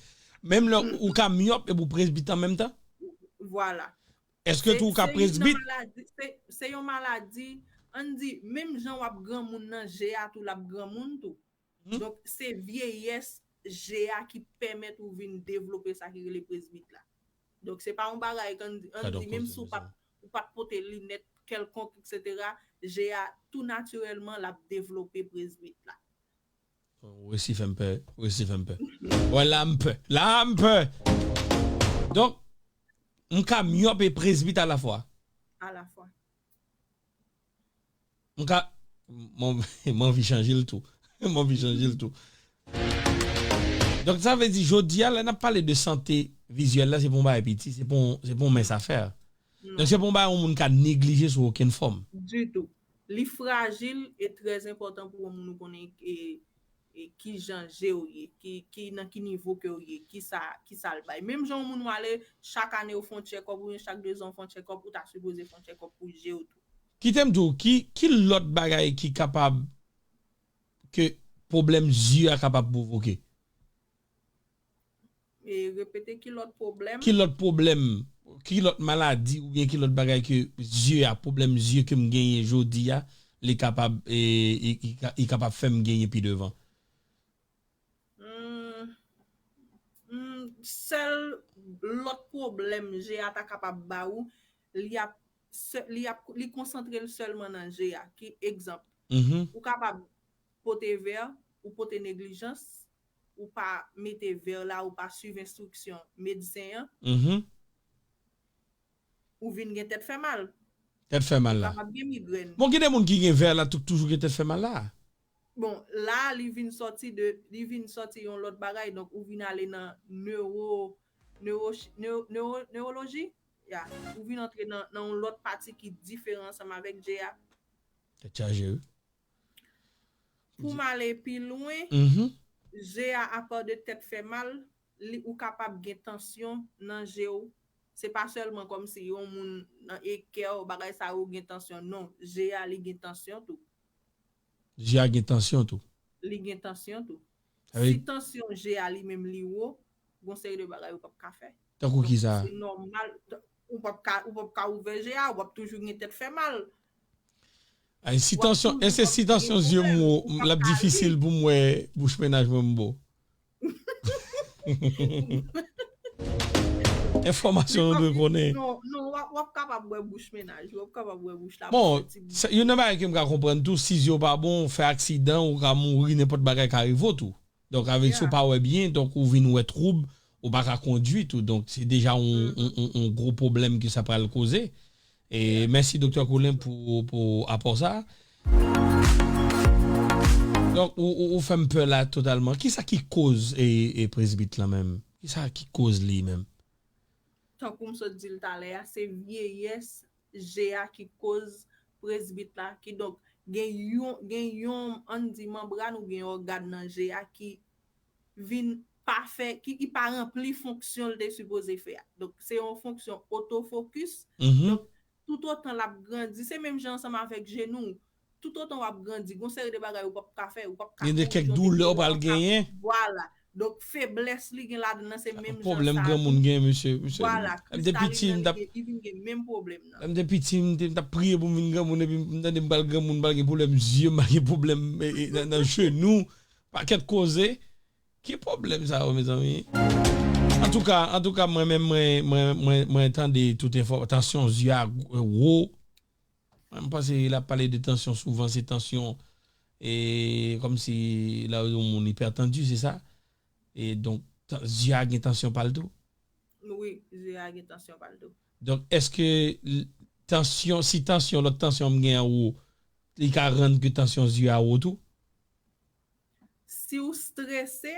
Menm lè ou ka myòp epi w presbit an menm tan? Vwala. Èske tou ou ka presbit? Se, se yon maladi, se, se yon maladi, ann di, menm jan w ap granmoun nan, je a tou, l ap granmoun tou. Mhm. Donk, se vyeyès je a ki pèmèt ou vin devlope sa ki rele presbit la. Donk, se pa yon bagay ke ann di, ann di, menm si w pa t, ou pa t pote linèt kèlkonk, etsetera, je a tou natirèlman, l ap devlope presbit la. Ou resi fè m pè, ou resi fè m pè. Wè, la m pè, la m pè. Donk, m ka myòp e presbit alafwa. Alafwa. M ka, m, m anvi chanje l tou. M anvi chanje l tou. Donk, sa vle di, jodi a, lè n ap pale de sante vizyèl la, se pa yon bagay piti, se pa yon, se pa yon mens afè. Non. Donk, se pa yon bagay yon moun ka neglije sou okenn fòm. Ditou. Li frajil e trè enpòtan pou yon moun ou konnen, e, e ki jan je w ye, ki, ki, nan ki nivo ke w ye, ki sa, ki sa l bay. Menm jan yon moun w ale, chak ane w fè yon check-up, oubyen chak de zan w fè yon check-up, ou ta sipoze fè yon check-up pou je w tou. Kite m di w, ki, ki lòt bagay ki kapab, ke pwoblèm zye a kapab pwovoke? E repete, ki lòt pwoblèm? Ki lòt pwoblèm, ki lòt maladi oubyen ki lòt bagay ke zye a, pwoblèm zye ke m genyen jodi a, li kapab, e, li, li ka, li kapab fè m genyen pi devan? Hmm, hmm, sèl lòt pwoblèm je a ta kapab ba ou, li ap, sè-, li ap, li konsantre l sèlman nan je a. Ki egzanp? Mhm. Ou kapab pote vè, ou pote neglijans, ou pa mete vè la, ou pa swiv enstriksyon medsen an, mhm, ou vin gen tèt fè mal. Tèt fè mal la. Ou kapab gen migrèn. Bon, gen de moun ki gen vè la, tou-, toujou gen tèt fè mal la. Bon, la, li vin sòti de, li vin sòti yon lòt bagay, donk ou vin ale nan newo, newo, newo, newo, newoloji, ya, ou vin antre nan, nan yon lòt pati ki diferan ansanm avèk je a. Tèt chaje, wi. Pou m ale pi lwen, Mhm. je a, apa de tèt fè mal, li, ou kapab gen tansyon nan je w. Se pa sèlman kòmsi yon moun nan ekè w, bagay sa yo gen tansyon. Non, je a, li gen tansyon tou. Je a gen tansyon tou. Li gen tansyon tou. Sa vle Si tansyon je a li menm li wo, gon seri de bagay ou p ap ka fè. Tankou ki sa? Se nòmal. Ou p ap ka, ou p ap ka ouvè je a, ou p ap toujou gen tèt fè mal. Ay, si tansyon, èske si tansyon zye m wo, l ap difisil pou m wè bouch mennaj mwen m bo? Enfòmasyon nou dwe konnen. Non, non, w ap, w ap kapab wè bouch mennaj, w ap kapab wè bouch la. Bon, youn nan bagay ke m ka konprann tou, si zye w pa bon, w fè aksidan, ou ka mouri, nenpòt bagay ka rive w tou. Donk, avèk si w pa wè byen, donk ou vin wè twoub, ou pa ka kondui tou. Donk, se deja yon, yon, yon, yon gwo pwoblèm ke sa pral koze. E mèsi, Doktè Colin, pou, pou apò sa. Donk, ou, ou, ou fè m pè la totalman. Kisa ki koz e, e presbit lan menm? Kisa ki koz li menm? Tankou m sot di l talè a, se vyeyès je a ki koz presbit la. Kidonk, gen yon, gen yon, ann di, manbràn oubyen ògàn nan je a ki vin pa fè, ki, ki pa ranpli fonksyon l te sipoze fè a. Donk, se yon fonksyon otofokis. Mhm. Donk, toutotan l ap grandi, se menm jan ansanm avèk jenou. Toutotan w ap grandi, gon seri de bagay ou p ap ka fè, ou p ap ka Gen de kèk doulè ou pral genyen. Vwala. Donk, feblès li gen ladan nan, se menm jan Pwoblèm granmoun gen, mesye. Mesye, Vwala, m te piti, m t ap, li vin gen menm pwoblèm nan. Lè m te piti, m te, m t ap priye pou m vin granmoun, epi m tande m pral granmoun, m pral gen pwoblèm zye, m pral gen pwoblèm e, e, nan, nan jenou, pakèt koze. Ki pwoblèm sa yo, mezanmi? Antouka, antouka, mwen menm, mwen, mwen, mwen, mwen tande tout enfò, tansyon zye a wo. Mwen, m panse l ap pale de tansyon souvan, se tansyon, e, kòmsi la yon moun ipètandi, se sa? E donk, tan- zye a gen tansyon pa l tou? Wi, zye a gen tansyon pa l tou. Donk, èske l- tansyon, si tansyon, lòt tansyon m gen an wo, li ka rann ke tansyon zye a wo tou? Si w strese,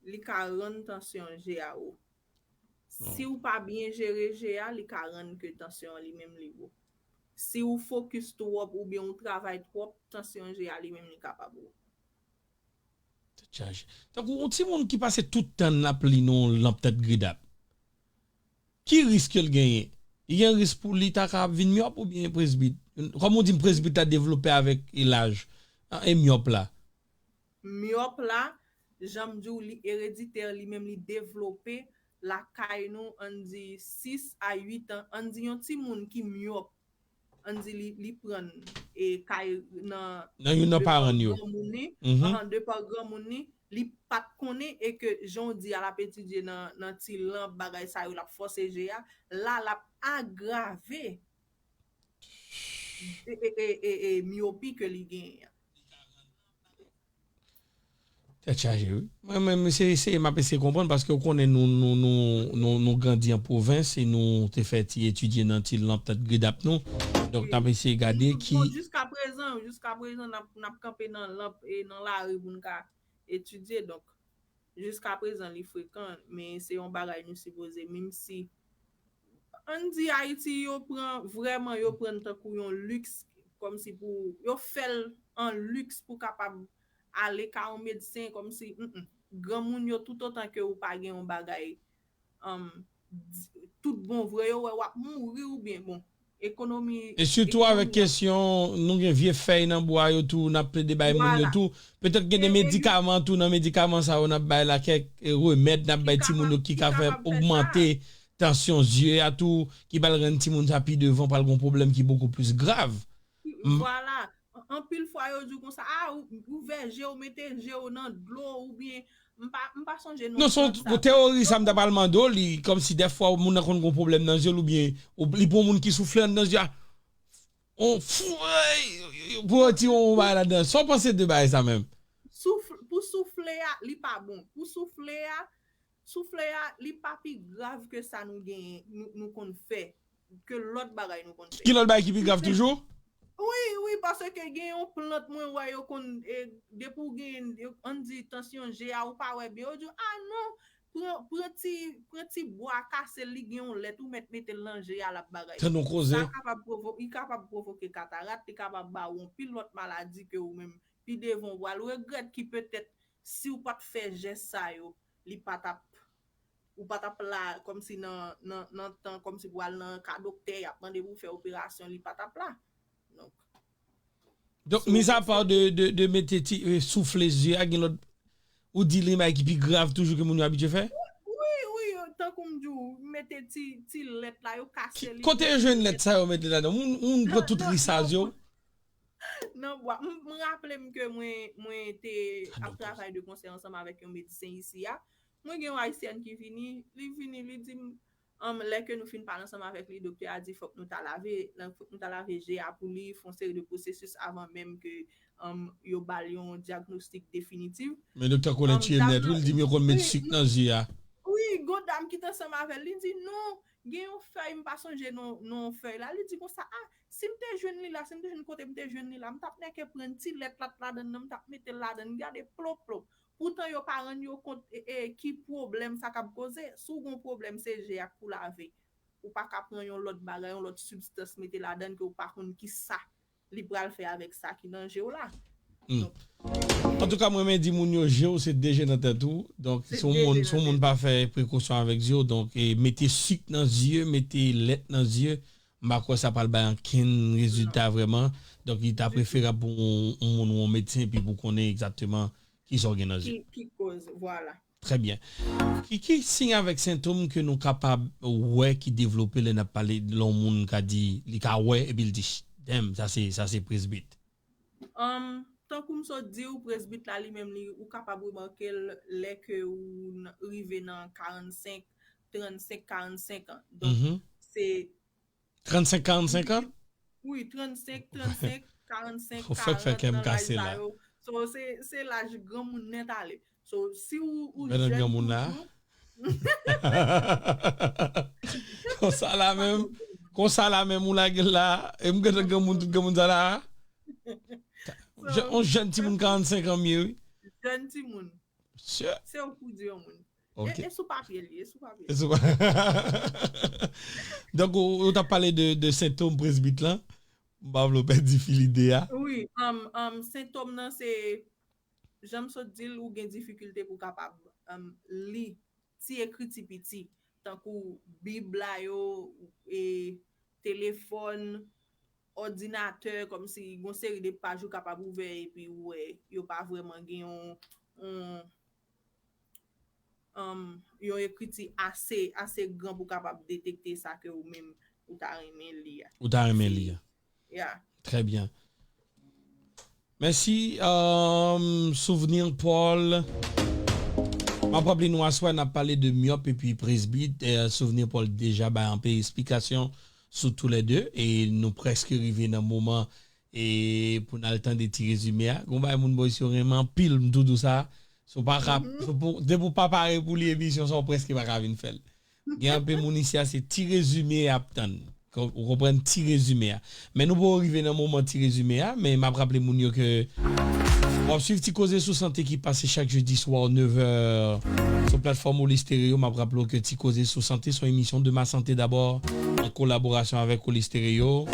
li ka rann tansyon je a wo. Si w pa byen jere je a, li ka rann ke tansyon an li menm li wo. Si w fokis twòp oubyen w travay twòp, tansyon je a li menm li kapab wo. Tèt chaje. Tankou yon timoun ki pase tout tan l ap li nan yon lanp tèt gridap. Ki risk ke l genyen? Li gen risk pou li ta ka vin myòp oubyen presbit? Kòm ou di m, presbit la devlope avèk e laj. Ah, e myòp la? Myòp la, jan m di w, li ereditè, li menm li devlope lakay nou, ann di sis a uit an, ann di yon timoun ki myòp, ann di li, li pran e kay nan Nan youn nan paran yo. Granmoun li, Mhm. Ahan, de pa granmoun li, li pa t konnen e ke jan w di a l ap etidye nan, nan ti lanp, bagay sa yo, l ap fòse je a, la l ap agrave e, e, e, e, e miyopi ke li genyen an. Tèt chaje, wi. Mwen menm, se, se, m ap eseye konprann paske w konnen nou, nou, nou, nou, nou grandi an pwovens e nou te fè ti etidye nan ti lanp tèt gridap nou. Donk, n ap eseye gade ki Bon, jiska prezan, jiska prezan, n ap, n ap kanpe nan lanp e nan lari pou n ka etidye. Donk, jiska prezan, li frekan, men se yon bagay nou sipoze, menm si ann di Ayiti, yo pran, vrèman, yo pran tankou yon liks, kòmsi pou, yo fè l an liks pou kapab ale ka yon medsen, kòmsi, mm, mm. Granmoun yo, toutotan ke ou pa gen yon bagay, um, di- tout bon vre, yo wè w ap mouri oubyen, bon, ekonomi. E sitou avèk kesyon, nou gen vye fèy nan bwa yo tou, n ap plede bay moun yo tou. Petèt gen de medikaman tou, nan medikaman sa yo n ap bay la, kèk e, remèd n ap bay timoun yo ki ka fè ogmante tansyon zye a tou, ki pral rann timoun sa pi devan pral gon pwoblèm ki bokou plis grav. Vwala. Anpil fwa yo di w konsa, a, ou, ouvè je w, mete je w nan dlo, oubyen, m pa, m pa sonje non. Non, se yon teori sa m ta pral mande w, li, kòmsi dèfwa moun nan konn gon pwoblèm nan je l, oubyen ou- li pou yon moun ki soufle anndan je a. On fou, ey, pou yo ti yon bagay ladan. Sa w panse de bagay sa menm? Souf, pou soufle a, li pa bon. Pou soufle a, soufle a, li pa pi grav ke sa nou genyen, nou, nou konn fè, ke lòt bagay nou konn fè. Ki lòt bagay ki pi grav toujou? Wi, wi, Wi, paske gen yon plant mwen wè yo konn, e, depi w gen, yo, ann di, tansyon je a, ou pa wè byen, yo di w, "Ah non, pran, pran ti, pran ti bwa, kase l, li gen yon lèt, ou mèt mete l nan je a, l ap bagay." Tann yon koze. Sa kapab pwovo-, li kapab pwovoke katarat, li kapab ba w yon pil lòt maladi ke ou menm, pi devan, ou pral regrèt ki petèt, si w pa t fè jès sa yo, li pa t ap, ou pa t ap la, kòmsi nan, nan, nan tan, kòmsi pou al nan ka doktè, y ap mande pou w fè operasyon, li pa t ap la. Donk, Donk, so, mis apa de, de, de mete ti, e, soufle zye a, gen lòt, ou di li bay ki pi grav toujou ke moun yo abitye fè? Wi, wi, tankou m di w, mete ti, ti lèt la, yo kase li. Kote yo jwenn lèt sa yo mete ladan? Moun, moun pran tout risaj yo. Nan bwa. M, m raple m ke mwen, mwen te ap travay de konsè ansanm avèk yon medsen isi a. Mwen gen yon ayisyèn ki vini, li vini, li di m, um, lè ke nou fin pale ansanm avèk li, doktè a di fòk nou ta lave, fòk nou ta lave je a pou li, fè yon seri de pwosesis avan menm ke, um, yo ba l yon dyagnostik definitif. Men doktè Colin tiye m nèt, wi, li di m yo konn met sik nan zye a. Wi, gon dam ki t ansanm avè l, li di, "Non, gen yon fèy, m pa sonje non, non fèy la." Li di konsa, "Ah, si m te jwenn li la, si m te jwenn kote m te jwenn li la, m t ap nèke pran ti lèt la t ladan nan, m t ap mete l ladan, gade plop, plop." Poutan yo pa rann yo kont, e, e, ki pwoblèm sa k ap koze. Si w gon pwoblèm, se je a k pou lave. Ou pa ka pran yon lòt bagay, yon lòt sibstans mete ladan ke w pa konn ki sa li pral fè avèk sa ki nan je w la. Hmm. Antouka, mwen renmen di moun yo, je w se de je nan tèt ou. Donk, si yon moun, si yon moun pa fè prekosyon avèk je w, donk, e, mete sik nan zye, mete lèt nan zye, m pa kwè sa pral bay ankenn rezilta vrèman. Donk, li ta preferab pou yon, yon moun ou yon medsen, epi pou konnen egzakteman ki sa w gen nan zye. Ki, ki koz, vwala. Trè byen. Ki, ki siy avèk sentòm ke nou kapab wè ki devlope lè n ap pale, lè yon moun ka di, li ka wè, epi l di, "Ch-, damn, sa se, sa se presbit." Um, tankou m sot di w, presbit la li menm, li, ou kapab remake l lè ke ou n-, rive nan karannsenk, trannsenk, karannsenk an. Donk, se trannsenk, karannsenk an? Wi, trannsenk, trannsenk, karannsenk, karant, nan laj sa yo. So, se, se laj granmoun nèt ale. So, si ou, ou jèn granmoun la toujou. Konsa la menm, konsa la menm ou lage l la, e m gentan granmoun, tout granmoun sa la. So, on jèn timoun karannsenk an m ye, wi. Jèn timoun. Sure. Se ou pou di yon moun. Ok. E, e sou papye li, e sou papye. E sou pa- Donk, ou, ou t ap pale de, de sentòm presbit lan. M pa vle w pèdi fil ide a. Wi, um, um, sentòm nan se, jan m sot di l, ou gen difikilte pou w kapab, um, li ti ekriti piti, tankou Bib la yo, e, telefòn, òdinatè, kòmsi gon seri de paj ou kapab ouvè epi ou wè yo pa vrèman gen yon, yon, um, yon ekriti ase, ase gran pou kapab detekte sa ke ou menm ou ta renmen li a. Ou ta renmen li a. Yeah. Trè byen. Mèsi, um, Souvenir Paul. M ap raple nou aswè n ap pale de myòp epi presbit. Eh, Souvenir Paul deja bay anpil esplikasyon sou toulède e nou prèske rive nan moman e pou n al tande ti rezime a. Gon bagay moun bò isi yo renmen anpil, m tou di w sa. Si w pa ka, si w pou, depi w pa pare pou li emisyon sa, w prèske pa ka vin fè l. Gen anpil moun isi a, se ti rezime y ap tann. Ou konprann ti rezime a. Men nou poko rive nan moman ti rezime a, men m ap raple moun yo ke w ap swiv Ti Koze sou Sante ki pase chak jedi swa nèf è sou platfòm Oli Stereo. M ap raple w ke Ti Koze sou Sante se yon emisyon de Ma Santé D'abord an kolaborasyon avèk Oli Stereo.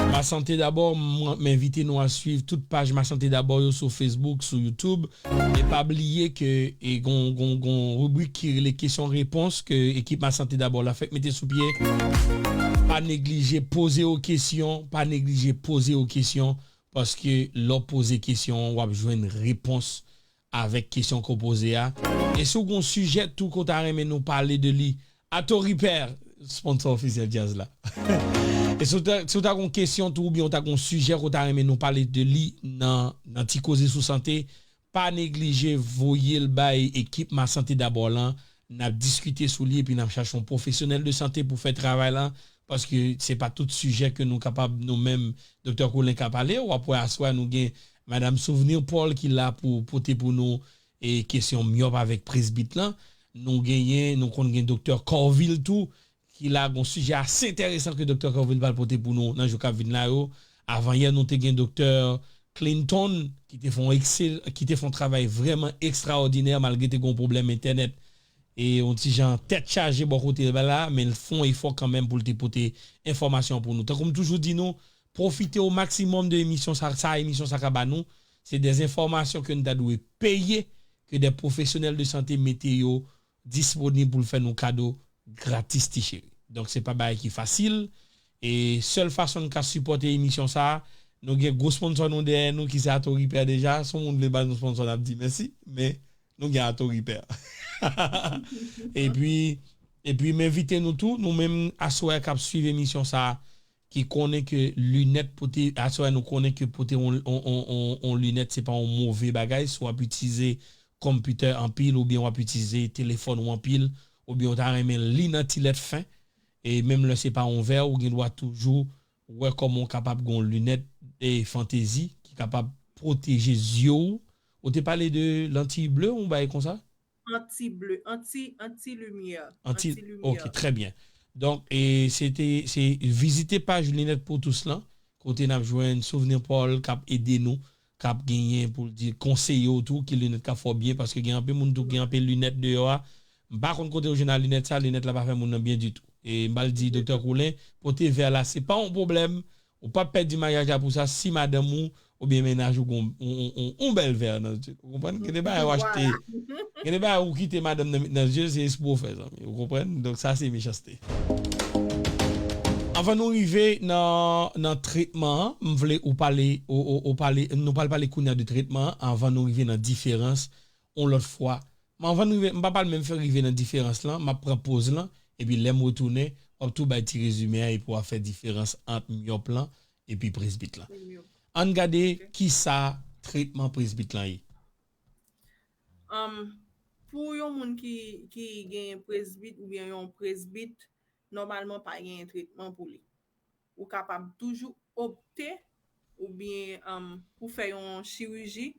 Ma Santé D'abord, m, m envite nou a swiv tout paj Ma Santé D'abord yo sou Facebook, sou YouTube. E pa bliye ke, e, gon, gon, gon ribrik ki rele kesyon repons ke ekip Ma Santé D'abord la fèk mete sou pye. Pa neglije poze yo kesyon, pa neglije poze yo kesyon, paske lè w poze kesyon an, w ap jwenn repons avèk kesyon ke w poze a. E si w gon sijè tou ke w ta renmen nou pale de li, Ato Ripè, sponsor ofisyèl djaz la. E si w ta, si w ta gon kesyon tou oubyen w ta gon sijè ke w ta renmen nou pale de li nan, nan Ti Koze sou Sante, pa neglije voye l bay ekip Ma Santé D'abord lan. N ap diskite sou li epi n ap chache yon pwofesyonèl de sante pou fè travay lan, paske se pa tout sijè ke nou kapab nou menm, Doktè Colin ka pale. W ap wè aswè a nou gen Madam Souvenir Paul ki la pou pote pou nou e kesyon myòp avèk presbit lan. Nou genyen, nou konn gen Doktè Corville tou, ki la, gon sijè ase enteresan ke Doktè Kervin pral pote pou nou nan jou k ap vin la yo. Avan yè, nou te gen Doktè Clinton, ki te fè yon eksel-, ki te fè yon travay vrèman ekstraòdinè, malgre te gen yon pwoblèm entènèt e yon ti jan tèt chaje bò kote l la, men l fè yon efò kanmenm pou l te pote enfòmasyon pou nou. Tankou m toujou di nou, pwofite o maksimòm de emisyon sa, sa emisyon sa ka ba nou. Se de enfòmasyon ke nou ta dwe peye, ke de pwofesyonèl de sante mete yo disponib pou l fè nou kado gratis, ti cheri. Donk, se pa bagay ki fasil. E sèl fason n ka sipòte emisyon sa a, nou gen gwo sponsò nou dèyè nou ki se Ato Repair deja. Si yon moun vle ba nou sponsò, n ap di mèsi, men nou gen Ato Repair. Epi, epi m envite nou tou, nou menm aswè k ap swiv emisyon sa a, ki konnen ke linèt pote, aswè nou konnen ke pote on, on, on, on, on linèt se pa on move bagay, si w ap itilize konpitè anpil, oubyen w ap itilize telefòn ou anpil, oubyen w ta renmen li nan ti lèt fen, e menm lè se pa on vè, ou gen dwa toujou wè kòman w kapab gen on linèt e fantezi ki kapab pwoteje zye w. Ou te pale de lantiy ble, on bagay konsa? Anti ble, anti, anti limyè. Anti, anti limyè. Ok, trè byen. Donk, e, se te, se vizite paj Linèt pou Tous lan, kote n ap jwenn Souvenir Paul k ap ede nou, k ap genyen pou l di, konseye w tou ki linèt k ap fè w byen, paske gen anpil moun tou ki gen anpil linèt deyò a. M pa konn kote yo jwenn a linèt sa, linèt la pa fè moun nan byen ditou. E m pral di Doktè Koulin, pote vè la, se pa yon pwoblèm. Ou p ap pèdi maryaj la pou sa si madanm ou oubyen mennaj ou gon on, on, on, on bèl vè nan zye l. Ou konprann? Gen de bagay w achte, gen de bagay ou kite madanm nan met nan zye l, se espre w fè, zanmi. Ou konprann? Donk sa se mechanste. Anvan nou rive nan, nan tretman an, m vle ou pale, ou, ou, ou pale, nou pral pale kounye a de tretman an, anvan nou rive nan diferans, on lòt fwa. Men anvan nou rive, m pa pral menm fè rive nan diferans lan, m ap pran poz lan, epi lè m retounen, w ap tou bay ti rezime a, epi w ap fè diferans ant myòp lan epi presbit lan. Ann gade kisa tretman presbit lan ye. Anm, pou yon moun ki, ki genyen presbit oubyen yon presbit, nòmalman pa genyen tretman pou li. Ou kapab toujou opte oubyen, anm, pou fè yon chiriji,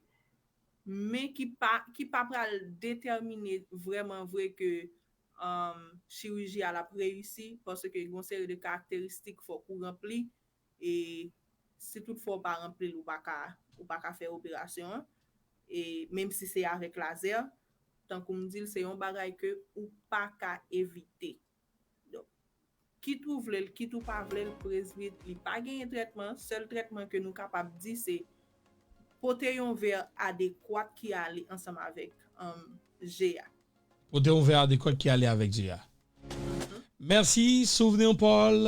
men ki pa, ki pa pral detèmine vrèman vre ke, anm, chiriji a l ap reyisi, paske gen yon seri de karakteristik fòk ou ranpli, e si toutfwa w pa ranpli l, ou pa ka, ou pa ka fè operasyon an, e menm si se avèk lazè, tankou m di l, se yon bagay ke ou pa ka evite. Donk, kit ou vle l, kit ou pa vle l, presbit, li pa genyen trètman. Sèl trètman ke nou kapab di, se pote yon vè adekwat ki ale ansanm avèk, anm, je a. Pote yon vè adekwat ki ale avèk je a. Mèsi, Souvenir Paul.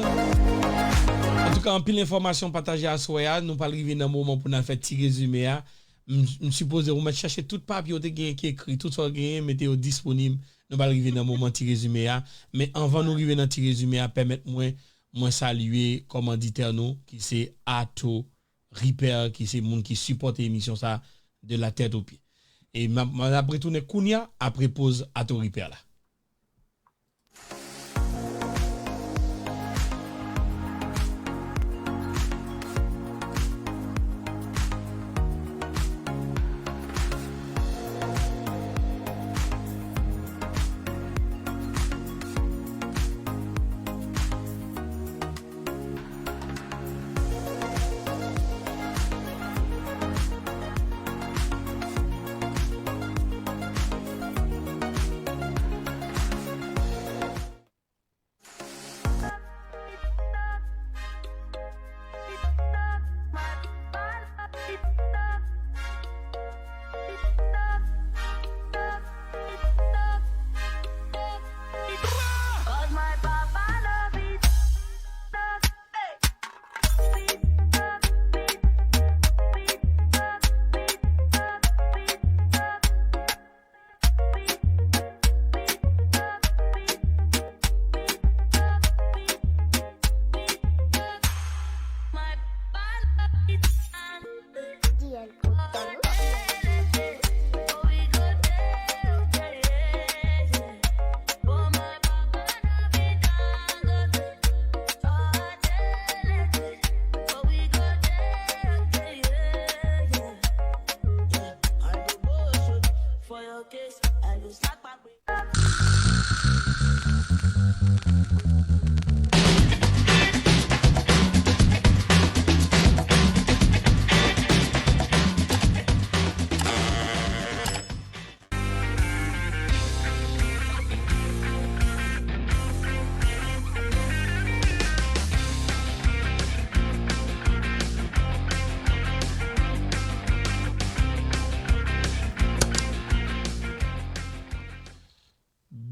Antouka, anpil enfòmasyon pataje aswè a. Nou pral rive nan moman pou n al fè ti rezime a. M, m sipoze ou mèt chache tout papye ou te genyen ki ekri, tout sa w genyen, mete yo disponib. Nou pral rive nan moman ti rezime a. Men anvan nou rive nan ti rezime a, pèmèt mwen, mwen salye kòmanditè nou, ki se Ato Repair, ki se moun ki sipòte emisyon sa de la tèt o pye. E m ap, m ap retounen kounye a, apre poz Ato Repair la.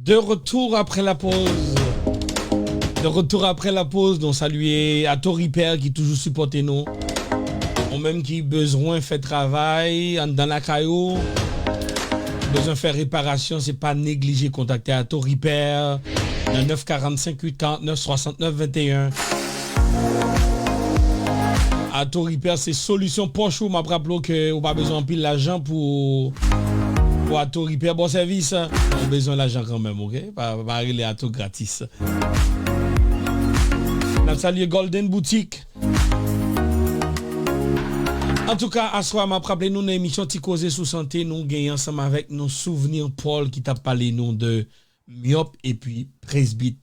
De retour après la pause. De retour après la pause, nou salye Ato Repair ki toujou sipòte nou. Ou menm ki bezwen fè travay anndan lakay ou, bezwen fè reparasyon, se pa neglije kontakte Ato Repair nan nèf karannsenk uit karannèf swasantnèf venteyen. Ato Repair se solisyon pòch ou. M ap raple w ke ou pa bezwen anpil lajan pou, pou Ato Repair ba w sèvis. Ou bezwen lajan kanmenm, oke? Pa, pa rele Ato gratis. N ap salye Golden Boutique. Antouka, aswè a, m ap raple nou nan emisyon Ti Koze sou Sante, nou genyen ansanm avèk nou Souvenir Paul ki t ap pale nou de myòp epi presbit.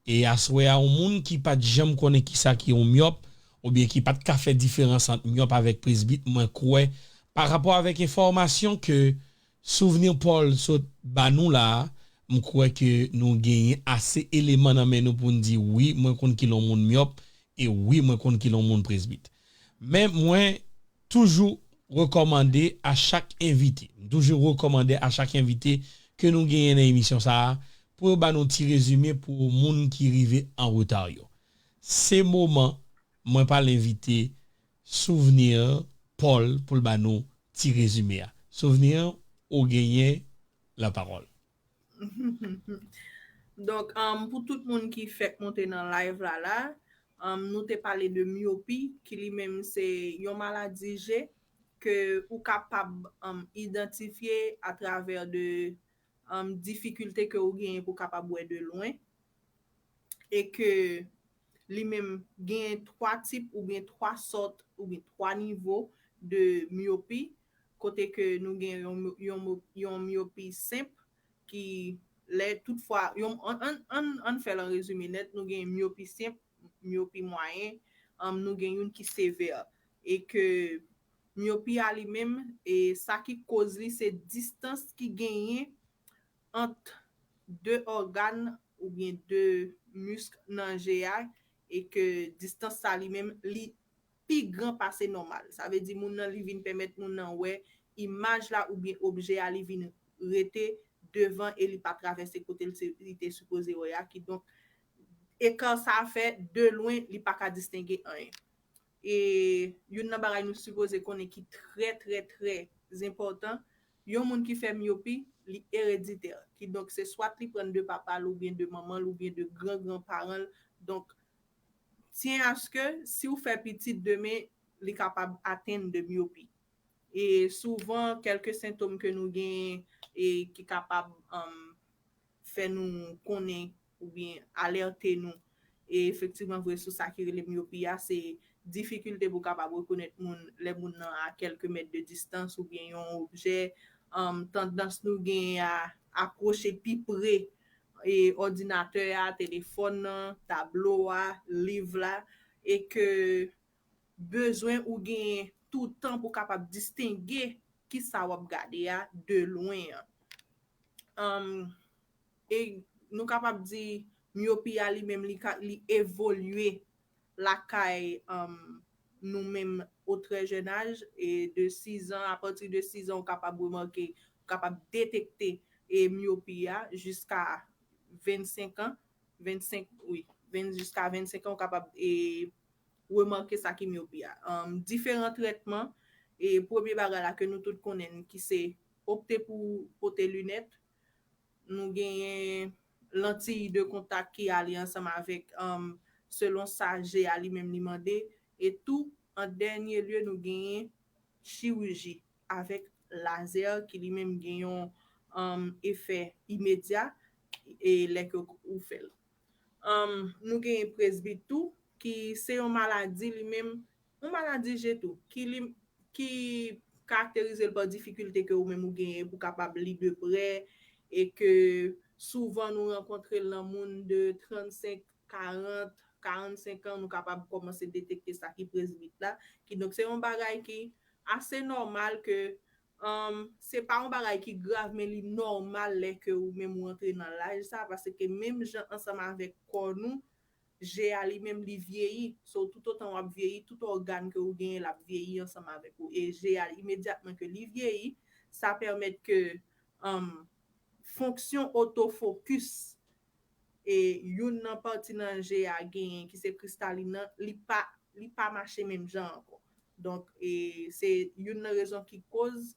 E aswè a, yon moun ki pa t janm konnen kisa ki yon myòp, oubyen ki pa t ka fè diferans ant myòp avèk presbit, mwen kwè, pa rapò avèk enfòmasyon ke Souvenir Paul sot ba nou la a, m kwè ke nou genyen ase eleman nan men nou pou n di, wi, mwen konn ki lè yon moun myòp, e wi, mwen konn ki lè yon moun presbit. Men mwen toujou rekòmande a chak envite, m toujou rekòmande a chak envite ke nou genyen nan emisyon sa a, pou yo ba nou ti rezime pou moun ki rive an reta yo. Se moman mwen pral envite Souvenir Paul pou l ba nou ti rezime a. Souvenir, ou genyen lapawòl. Donk, um, pou tout moun ki fèk monte nan live la la, um, nou te pale de myopi, ki li menm se yon maladi je ke ou kapab, um, idantifye atravè de, um, difikilte ke ou genyen pou kapab wè de lwen. E ke li menm gen twa tip oubyen twa sòt oubyen twa nivo de myopi, kote ke nou gen yon, yon, yon myopi senp ki lè toutfwa, yon, an, an, an, an fè l an rezime nèt, nou gen myopi senp, myopi mwayen, um, nou gen youn ki sevè. E ke myopi a li menm, e sa ki koz li se distans ki genyen ant de ògàn oubyen de misk nan je a, e ke distans sa li menm li pi gran pase nòmal. Sa vle di moun nan li vin pèmèt moun nan wè imaj la oubyen objè a li vin rete devan e li pa travèse kote li te sipoze wè a. Kidonk, eka sa fè de lwen li pa ka distenge anyen. E youn nan bagay nou sipoze konnen ki trè, trè, trè enpòtan, yon moun ki fè myopi, li ereditè. Kidonk, se swat li pran de papa l oubyen de manman l oubyen de gran gran paran l. Donk, tyen aske si w fè pitit demen, li kapab atenn de myopi. E souvan, kèlke sentòm ke nou genyen e ki kapab, um, fè nou konnen oubyen alète nou. E efektivman, vre sou sa ki rele myopi a, se difikilte pou kapab rekonèt moun lè moun nan a kèlke mèt de distans oubyen yon objè, um, tandans nou genyen a apwoche pi pre e òdinatè a, telefòn nan, tablo a, liv la, e ke bezwen ou genyen toutan pou kapab distenge kisa w ap gade a de lwen an. Um, e nou kapab di myopi a li menm li, li evolye lakay, um, nou menm o trè jèn aj, e de sis an, apati de sis an ou kapab remake, ou kapab detekte e myopi a jiska vennsenk an, vennsenk, wi, vennsenk jiska vennsenk an ou kapab e remake sa ki myopi a. Um, diferan trètman, e premye bagay la ke nou tout konnen ki se opte pou pote linèt, nou genyen lantiy de kontak ki ale ansanm avèk, um, selon sa je a li menm li mande, e tou, an dènye lye, nou genyen chiriji avèk lazè ki li menm gen yon, um, efè imedya e lè ke ou fè l. Um, nou genyen presbit tou, ki se yon maladi li menm, yon maladi je tou, ki li, ki karakterize l pa difikilte ke ou menm ou genyen pou kapab li de prè, e ke souvan nou rankontre l nan moun de trannsenk, karant, karannsenk an, nou kapab kòmanse detekte sa ki presbit la. Kidonk, se yon bagay ki ase nòmal ke, um, se pa yon bagay ki grav, men li nòmal lè ke ou menm ou antre nan laj sa, paske menm jan ansanm avèk kò nou, je a li menm li vyeyi. So, toutotan w ap vyeyi, tout ògàn ke ou genyen, l ap vyeyi ansanm avèk ou. E je a, imedyatman ke li vyeyi, sa pèmèt ke, um, fonksyon otofokis e youn nan pati nan je a genyen ki se kristalin nan, li pa, li pa mache menm jan ankò. Donk, e se youn nan rezon ki koz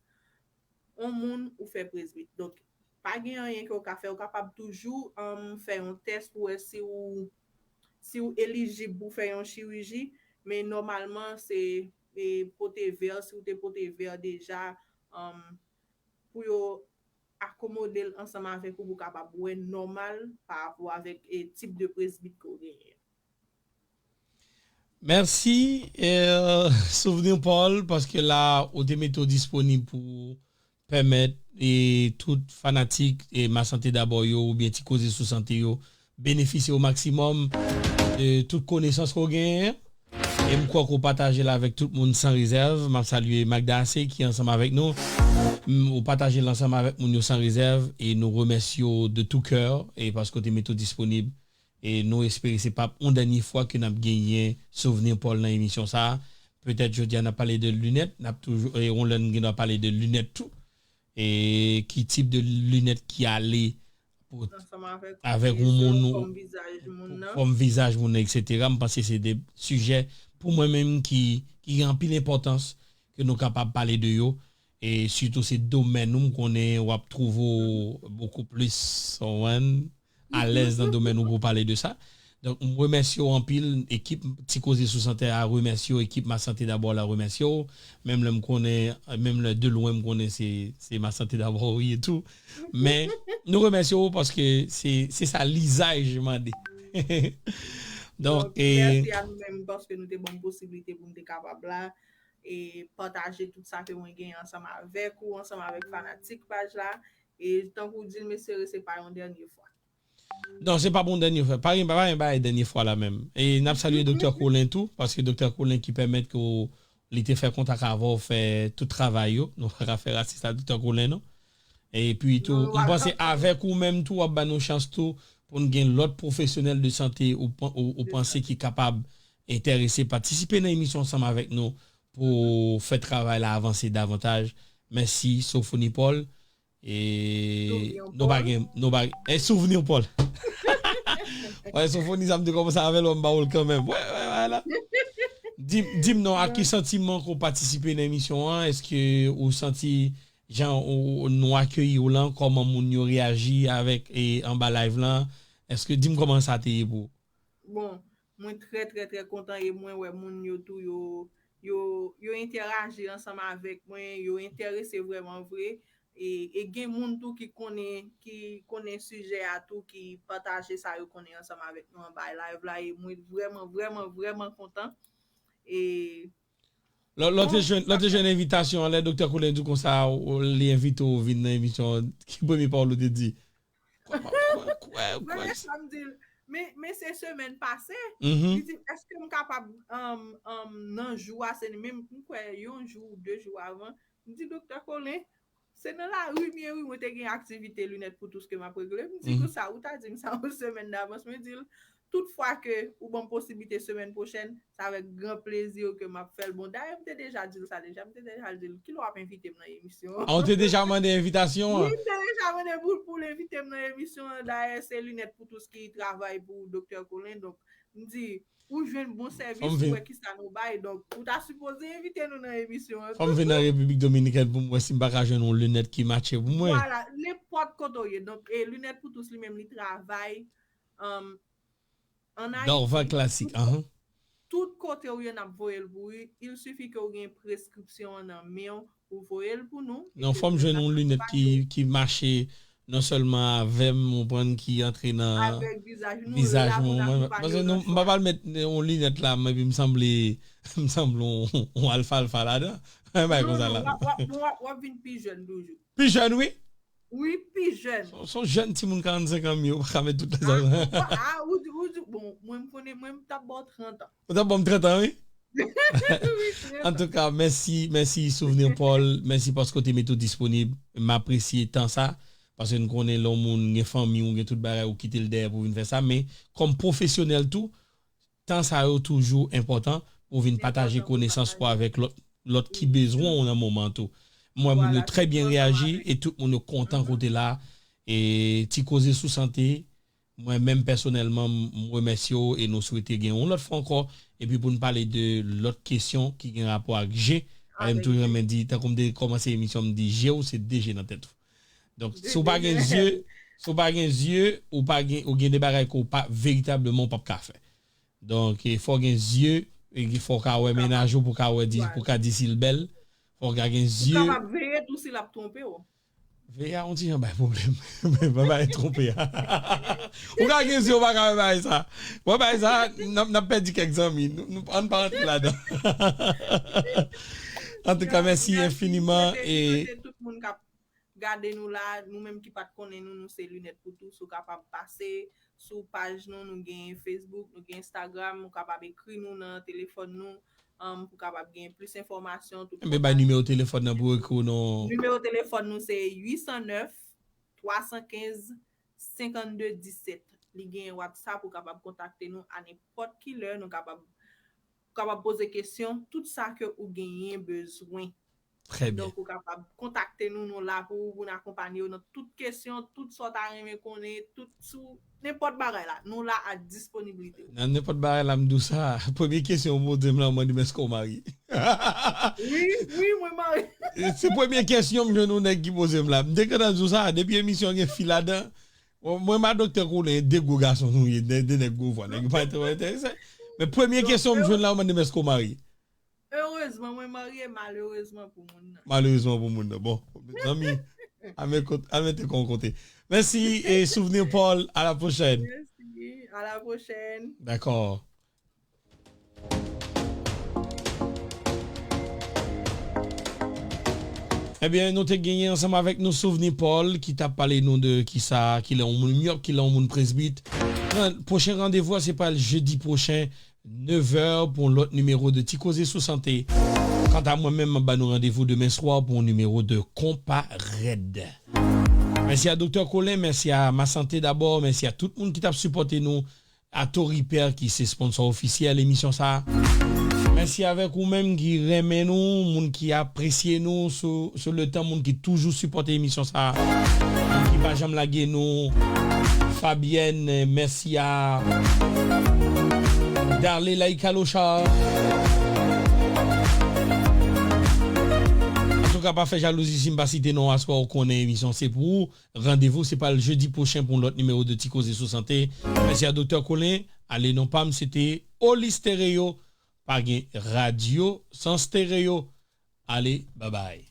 yon moun ou fè presbit. Donk, pa gen anyen ke w ka fè. Ou kapab toujou um, fè yon tès pou wè si ou, si ou elijib pou fè yon chiriji, men nòmalman se e, pote vè, si ou te pote vè deja, um, pou yo akomode l ansanm avèk ou pou w kapab wè nòmal pa rapò avèk e, tip de presbit ke w genyen. Mèsi, eh, Souvenir Paul, paske la ou te mete w disponib pou pèmèt e tout fanatik e Ma Santé Dabò yo oubyen Ti Koze sou Sante yo benefisye o maksimòm de tout konesans ke w genyen. E m kwè ke w pataje l avèk tout moun san rezèv. M ap salye Magda Ase ki ansanm avèk nou. M, ou pataje l ansanm avèk moun yo san rezèv e nou remèsye w de tout cœur e paske w te mete w disponib. E nou espere se p ap yon dènye fwa ke n ap genyen Souvenir Paul nan emisyon sa a. Petèt jodi a n ap pale de linèt, n ap toujou e yon lè n gen dwa pale de linèt tou. E ki tip de linèt ki ale pou avèk yon moun ou fòm vizaj moun nan, etsetera. M panse se de sijè pou mwen menm ki, ki gen anpil enpòtans ke nou kapab pale de yo. E sitou se domèn ou m konnen w ap twouve w bokou plis, w konprann, alèz nan domèn ou pou pale de sa. Donk, m remèsye w anpil, ekip Ti Koze sou Sante a remèsye w, ekip Ma Santé Dabò la remèsye w. Menm lè m konnen, menm lè de lwen m konnen se, se Ma Santé Dabò ou ye tou. Men, nou remèsye w paske se, se sa lizaj mande. Donk, e, mèsi a nou menm paske nou te ban m posiblite pou m te kapab la e pataje tout sa ke mwen genyen ansanm avèk ou, ansanm avèk fanatik paj la. E tankou w di l, m espere se pa yon dènye fwa. Non, se p ap yon dènye fwa. Pa gen, pa gen bagay dènye fwa la menm. E n ap salye Doktè Colin tou, paske Doktè Colin ki pèmèt ke w, li te fè kontak avè w, fè tout travay yo. Nou pa ka fè rasis a Doktè Colin, non. Epi tou, m panse avèk ou menm tou, w ap ba nou chans tou pou n gen lòt pwofesyonèl de sante ou, ou, ou panse ki kapab enterese patisipe nan emisyon ansanm avèk nou pou fè travay la avanse davantaj. Mèsi, Sofoni Paul. E nou pa gen, nou pa gen, e Souvenir Paul. Wè, Sofoni, sa m te kòmanse avè l, wè, m ba w l kanmenm. Wè, wè, wè, la. Di, di m non, ak ki santiman ke w patisipe nan emisyon an? Èske ou santi jan ou, nou akeyi w lan, kòman moun yo reyaji avèk e anba live lan? Èske, di m kòman sa te ye pou ou? Bon, mwen trè, trè, trè kontan e mwen wè moun yo tou, yo, yo, yo entèraji ansanm avèk mwen, yo enterese vrèman vre. E, e gen moun tou ki konnen, ki konnen sijè a tou, ki pataje sa yo konnen ansanm avèk nou anba live la. E mwen vrèman, vrèman, vrèman kontan. E Lè, lè w te jwenn, lè w te jwenn envitasyon an, lè Doktè Colin di w konsa, li envite w vin nan emisyon an, ki premye pawòl ou te di? Kwè, kwè, kwè, kwè. Premye sa m di l, men, men se semèn pase, li di, èske m kapab, um, um, nan jou a, se menm, m kwè, yon jou ou de jou avan, m di, Doktè Colin, se nan lari m ye wi, mwen te gen aktivite linèt pou tous ke m ap regle. M di konsa, ou ta di m sa yon semèn davans, mwen di l, tout fwa ke ou ban m posiblite semèn pwochèn, se avèk gran plezi ke m ap fè l. Bon, dayè, m te deja di l sa deja, m te deja di l, kilè w ap envite m nan emisyon an? A, ou te deja mande envitasyon an? Wi, m te deja mande pou, pou l envite m nan emisyon an. Dayè, se linèt pou tous ki travay pou Doktè Colin, donk, m di, ou jwenn bon sèvis, ou wè kisa nou bay. Donk, ou ta sipoze envite nou nan emisyon an. Fò m vin nan Repiblik Dominikèn pou m wè si m pa ka jwenn yon linèt ki matche pou mwen. Vwala, nenpòt kote w ye. Donk, e linèt pou tous li menm, li travay, um, ann Ayiti. Dorval Classic, anhan. Tout kote w ye, n ap voye l pou ou. Il suffit ke w gen preskripsyon an nan men w, ou voye l pou nou. Non, fò m jwenn yon linèt ki, ki mache non sèlman avè m, ou konprann, ki antre nan vizaj mwen. Paske m pa pral met yon linèt la, epi m sanble, m sanble yon, yon alfalfa ladan. Yon bagay konsa la. W ap, w ap, w ap, w ap vin pi jèn toujou. Pi jèn, wi. Wi, pi jèn. Se, se yon jèn timoun karannsenk an m ye, ou pa ka met tout lè sa. A, ou di, ou di, bon, mwen m konnen, mwen m t ap ba w trant an. Ou t ap ban m trant an, wi. Antouka, mèsi, mèsi Souvenir Paul, mèsi paske w te mete w disponib. M apresye tan sa, paske n konnen lè yon moun gen fanmi, ou gen tout bagay, ou kite l dèyè pou vin fè sa, men kòm pwofesyonèl tou, tan sa yo toujou enpòtan pou w vin pataje konesans ou avèk lòt, lòt ki bezwen w nan moman an tou. M wè moun yo trè byen reyaji e tout moun yo kontan ke w te la. E Ti Koze sou Sante, mwen menm pèsonèlman, m remèsye w e nou swete gen yon lòt fwa ankò, epi pou n pale de lòt kesyon ki gen rapò ak je. Paske m toujou renmen di, tankou m te kòmanse emisyon, m di, je w se de je nan tèt ou. Donk, si w pa gen zye, si w pa gen zye, ou pa gen, ou gen de bagay ke w pa veritableman w p ap ka fè. Donk, e, fò w gen zye, e, fò w ka wè mennaj ou pou w ka wè di, pou w ka di si l bèl. Fò w ka gen zye. Ou kapab veye tou si l ap twonpe w. Veye a yon ti jan bay pwoblèm. Men pa bay twonpe a. Ou ka gen zye, ou pa ka wè bagay sa. Wè bagay sa, n ap, n ap pèdi kèk zanmi. Nou, nou, ann pa rantre ladan. Antouka, mèsi enfiniman. E tout moun k ap gade nou la, nou menm ki pa t konnen nou, nou se Linèt pou Tou. Si w kapab pase sou paj nou, nou gen Facebook, nou gen Instagram, ou kapab ekri nou nan telefòn nou, um, pou kapab gen plis enfòmasyon. Tout kontak. Enben, bay nimewo telefòn nan pou ekri w non. Nimewo telefòn nou se uit san nèf, twa san kenz, senkannde disèt. Li gen WhatsApp, ou kapab kontakte nou a nenpòt ki lè, nou kapab, ou kapab poze kesyon, tout sa ke ou genyen bezwen. Trè byen. Donk, ou kapab kontakte nou, nou la pou, pou n akonpanye w nan tout kesyon, tout sa w ta renmen konnen, tout sou nenpòt bagay la. Nou la a disponiblite. Nan nenpòt bagay la, m di w sa, premye kesyon ou poze m la, ou mande m èske w marye. Wi, wi, mwen marye. Se premye kesyon m jwenn yon nèg ki poze m la. M te gentan di w sa, depi emisyon an gen fi ladan. Mwen, mwen, ma doktè Kolen, de gwo gason nou ye, de, de nèg gwo vwa, nèg yo pa twò enterese. Men premye kesyon m jwenn la, ou mande m èske w marye. Erezman, mwen marye, malerezman pou moun nan. Malerezman pou moun nan. Bon, mezanmi, a mete kont, a mete kò kote. Mèsi e Souvenir Paul, à la prochaine. Mèsi, à la prochaine. Dakò. Ebyen, nou te genyen ansanm avèk nou Souvenir Paul ki t ap pale nou de kisa, kilè yon moun myòp, kilè yon moun presbit. Nan pwochen randevou a, se pral jedi pwochen, nèf è, pou yon lòt nimewo de Ti Koze sou Sante. Kanta mwen menm, m ap ba nou randevou demen swa pou yon nimewo de Konpa Rèd. Mèsi a Doktè Kolen, mèsi a Ma Sante Dabò, mèsi a tout moun ki t ap sipòte nou, a Tori Pè ki se sponsò ofisyèl emisyon sa a. Mèsi avèk ou menm ki renmen nou, moun ki apresye nou sou, sou le tan, moun ki toujou sipòte emisyon sa a, moun ki pa janm lage nou. Fabienne, mèsi a Darley Laïka Lochard. Antouka, pa fè jalouzi si m pa site non aswè, ou konnen emisyon se pou ou. Randevou se pral jedi pwochen pou yon lòt nimewo de Ti Koze sou Sante. Mèsi a Doktè Kolen. Ale non pa m, se te Oli Stereo. Pa gen radyo san stereo. Ale, babay.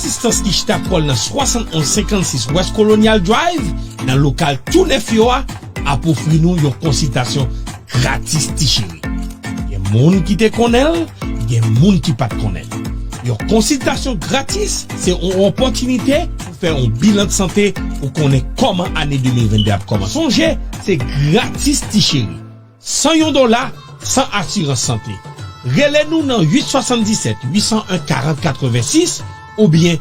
Asistans ki chita kò l nan swasann onz senkannsis West Colonial Drive, nan lokal tou nèf yo a, ap ofri nou yon konsiltasyon gratis, Ti Cheri. Gen moun ki te konnen l, gen moun ki pa t konnen l. Yon konsiltasyon gratis se yon opòtinite pou fè yon bilan de sante pou konnen kòman ane de mil vennde ap kòmanse. Sonje, se gratis, Ti Cheri. San yon dola, san asirans sante. Rele nou nan uit swasanndisèt uit san en karant katrevensis oubyen